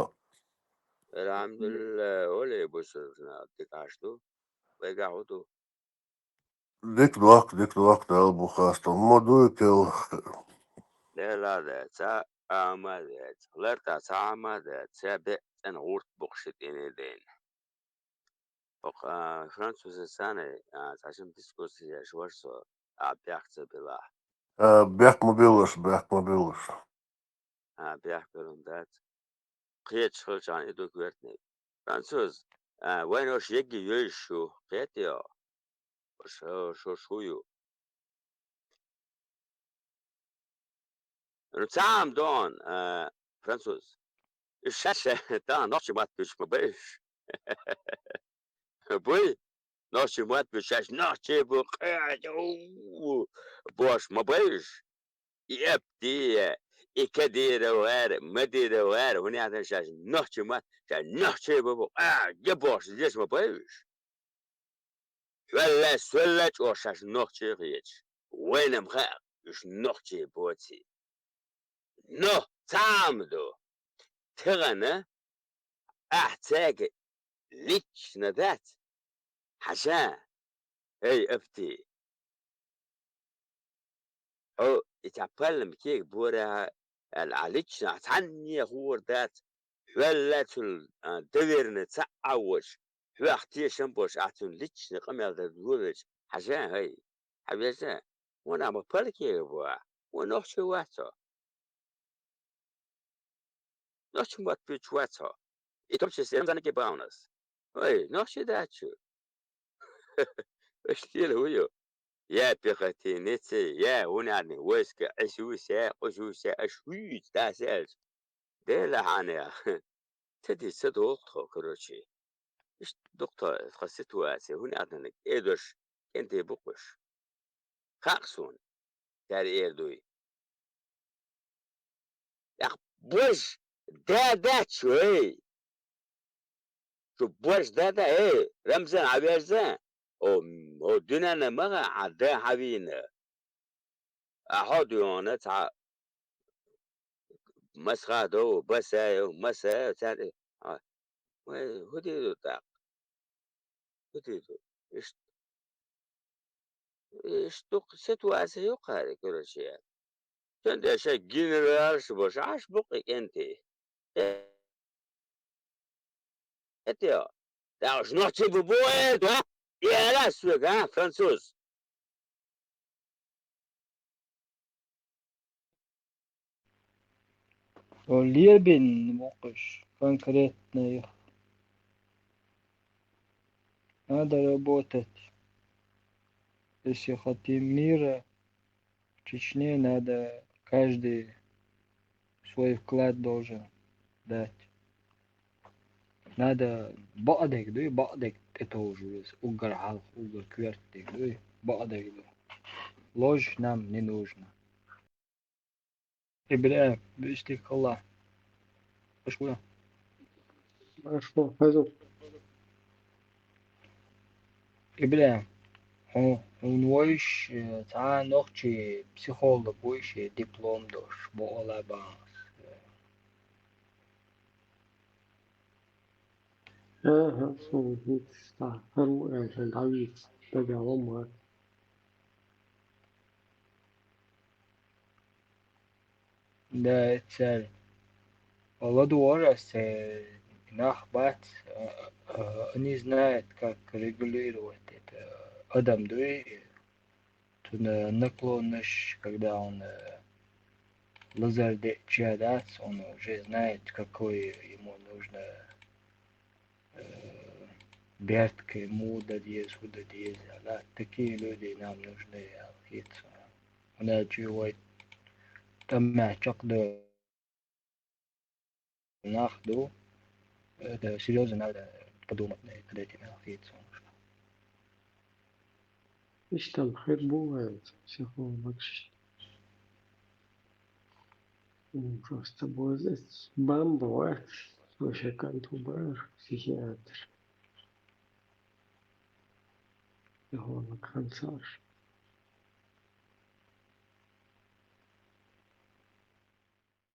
Алхьамдулиллах, олий бу шуна, дика Ӏаш ду. Вайгахь хӀун ду? Дика дохку, дика дохку, Дала бу хастам. Ма дуй кел. Дела а дац, а, а ма дац. Лартахь цхьа а ма дац, ца беъ цӀена гӀурт бу-кх ши тӀенийн дайна. Оха, а, французашца а, а, цхьа шина дискуссия еш вара со, а, бехк ца билахь. А, бехк ма биллаш, бехк ма биллаш. А, бехк биллина дац. Кхеташ хилчахьана и ду коьртаниг. Француз, а, вайна уьш егги йойуш ю, кхетий хьо? Уьш, уьш, уьш хӀун ю? Ну, цхьа а ма догӀу, а, француз. Уьш шаьш тахана нохчийн мотт буьйцуш ма бай уьш. Буй? Нохчийн мотт буьйцуш шаьш нохчий бу, къаьхьа, у, бохуш ма бай уьш. И Эпти, и Кадыров гӀара, Мадиров гӀара, хӀунда аьлча шаьш нохчий ма, шаьш нохчий бу, бу, а, я бохуш, леш ма бай уьш. Хьоьлла, соьлла чӀогӀа шаьш нохчий хеташ. Вайна-м хаьа, уьш нохчий боций. Но, цхьа а ма ду. Тахана ахь цаьрга лично дац. Хьажа, хӀей, Эпти. Хьо и цхьа паллам кега бора аьлла, ахь лично ахь цхьанне а хуур дац, хьоьлла цул, а, доверенный цхьа а воцуш, хьох тешам болуш, ахь цунна лично къамел дан ловелча, хьажа, хӀей, хьан веза, вон ахь ма палла кега бу ахь, вон нохчо вац хьо. Нохчийн мотт буьйцуш вац хьо. И том числе Рамзанна кепа а у нас. Ой, нохчий дац шу. Аша лела хӀун ю? Я пехотинец, я хӀун аьлла, войска Ӏисуьйсе, кхусуьйсе, аша хӀуьйца дас аьлча. Дела хьанех. Ца ди, ца догӀу тхо, короче. Иштта ду-кх тхо, тхан ситуация, хӀун аьлла, кӀедош, кӀентий бу-кх уьш. Хаьа-кх суна, цара эр дуй. ТӀаккха божа да дац шу, эй! Шу божа да да, эй, Рамзан, хьан вежа? О, о, дуьненна ма гӀа, хьан да хьан вийна. А хьо дуьйхьана цхьа Масхадов, Басаев, Масаев, цаьрга, а, вай, хӀун дийр ду тӀаккха? ХӀун дийр ду? Иштта, иштта дукха ситуация ю-кх хӀара, короче. Цундела шайн генералаш а бу, шаьш бу-кх и кӀентий. Э, э, тӀаккха уьш нохчий бу боху эр ду, а? И эр ас соьга, а, француз? Лербин мукъаш конкретно их. Надо работать. Если хотим мира, в Чечне надо каждый свой вклад должен дать. Надо бакъдерг дуй, бакъдерг тӀетовжа веза. Уггар хьалха, уггар коьртаниг дуй, бакъдерг ду. Ложь нам не нужно. Ибрахим, бистик хилла. Аша вуй? Аша вуй, хеза. Ибрахим, хьо, хьуна вуйш, э, цхьа нохчий психолог вуйш, э, диплом долуш, бохула бахьанас. Аха, суна хӀинца цхьа хӀара ву аьлла, дӀавийца дагахь ло ма. Да, это царь. Ладувара се нах бац, а, а, не знает, как регулировать это. Адам дуй, цуна наклонность, когда он, э, лазар де чадац, он уже знает, какой ему нужно, э, бертка, му да деза, ху да деза. Да, такие люди нам нужны, алхица. Она чего там мячок да нах ду, это серьёзно надо подумать над этим, алхица. Иштта хир бу вайн психологаш. М, просто бозац бамба вац, вообще кантубар, психиатр. Психолог ханцар.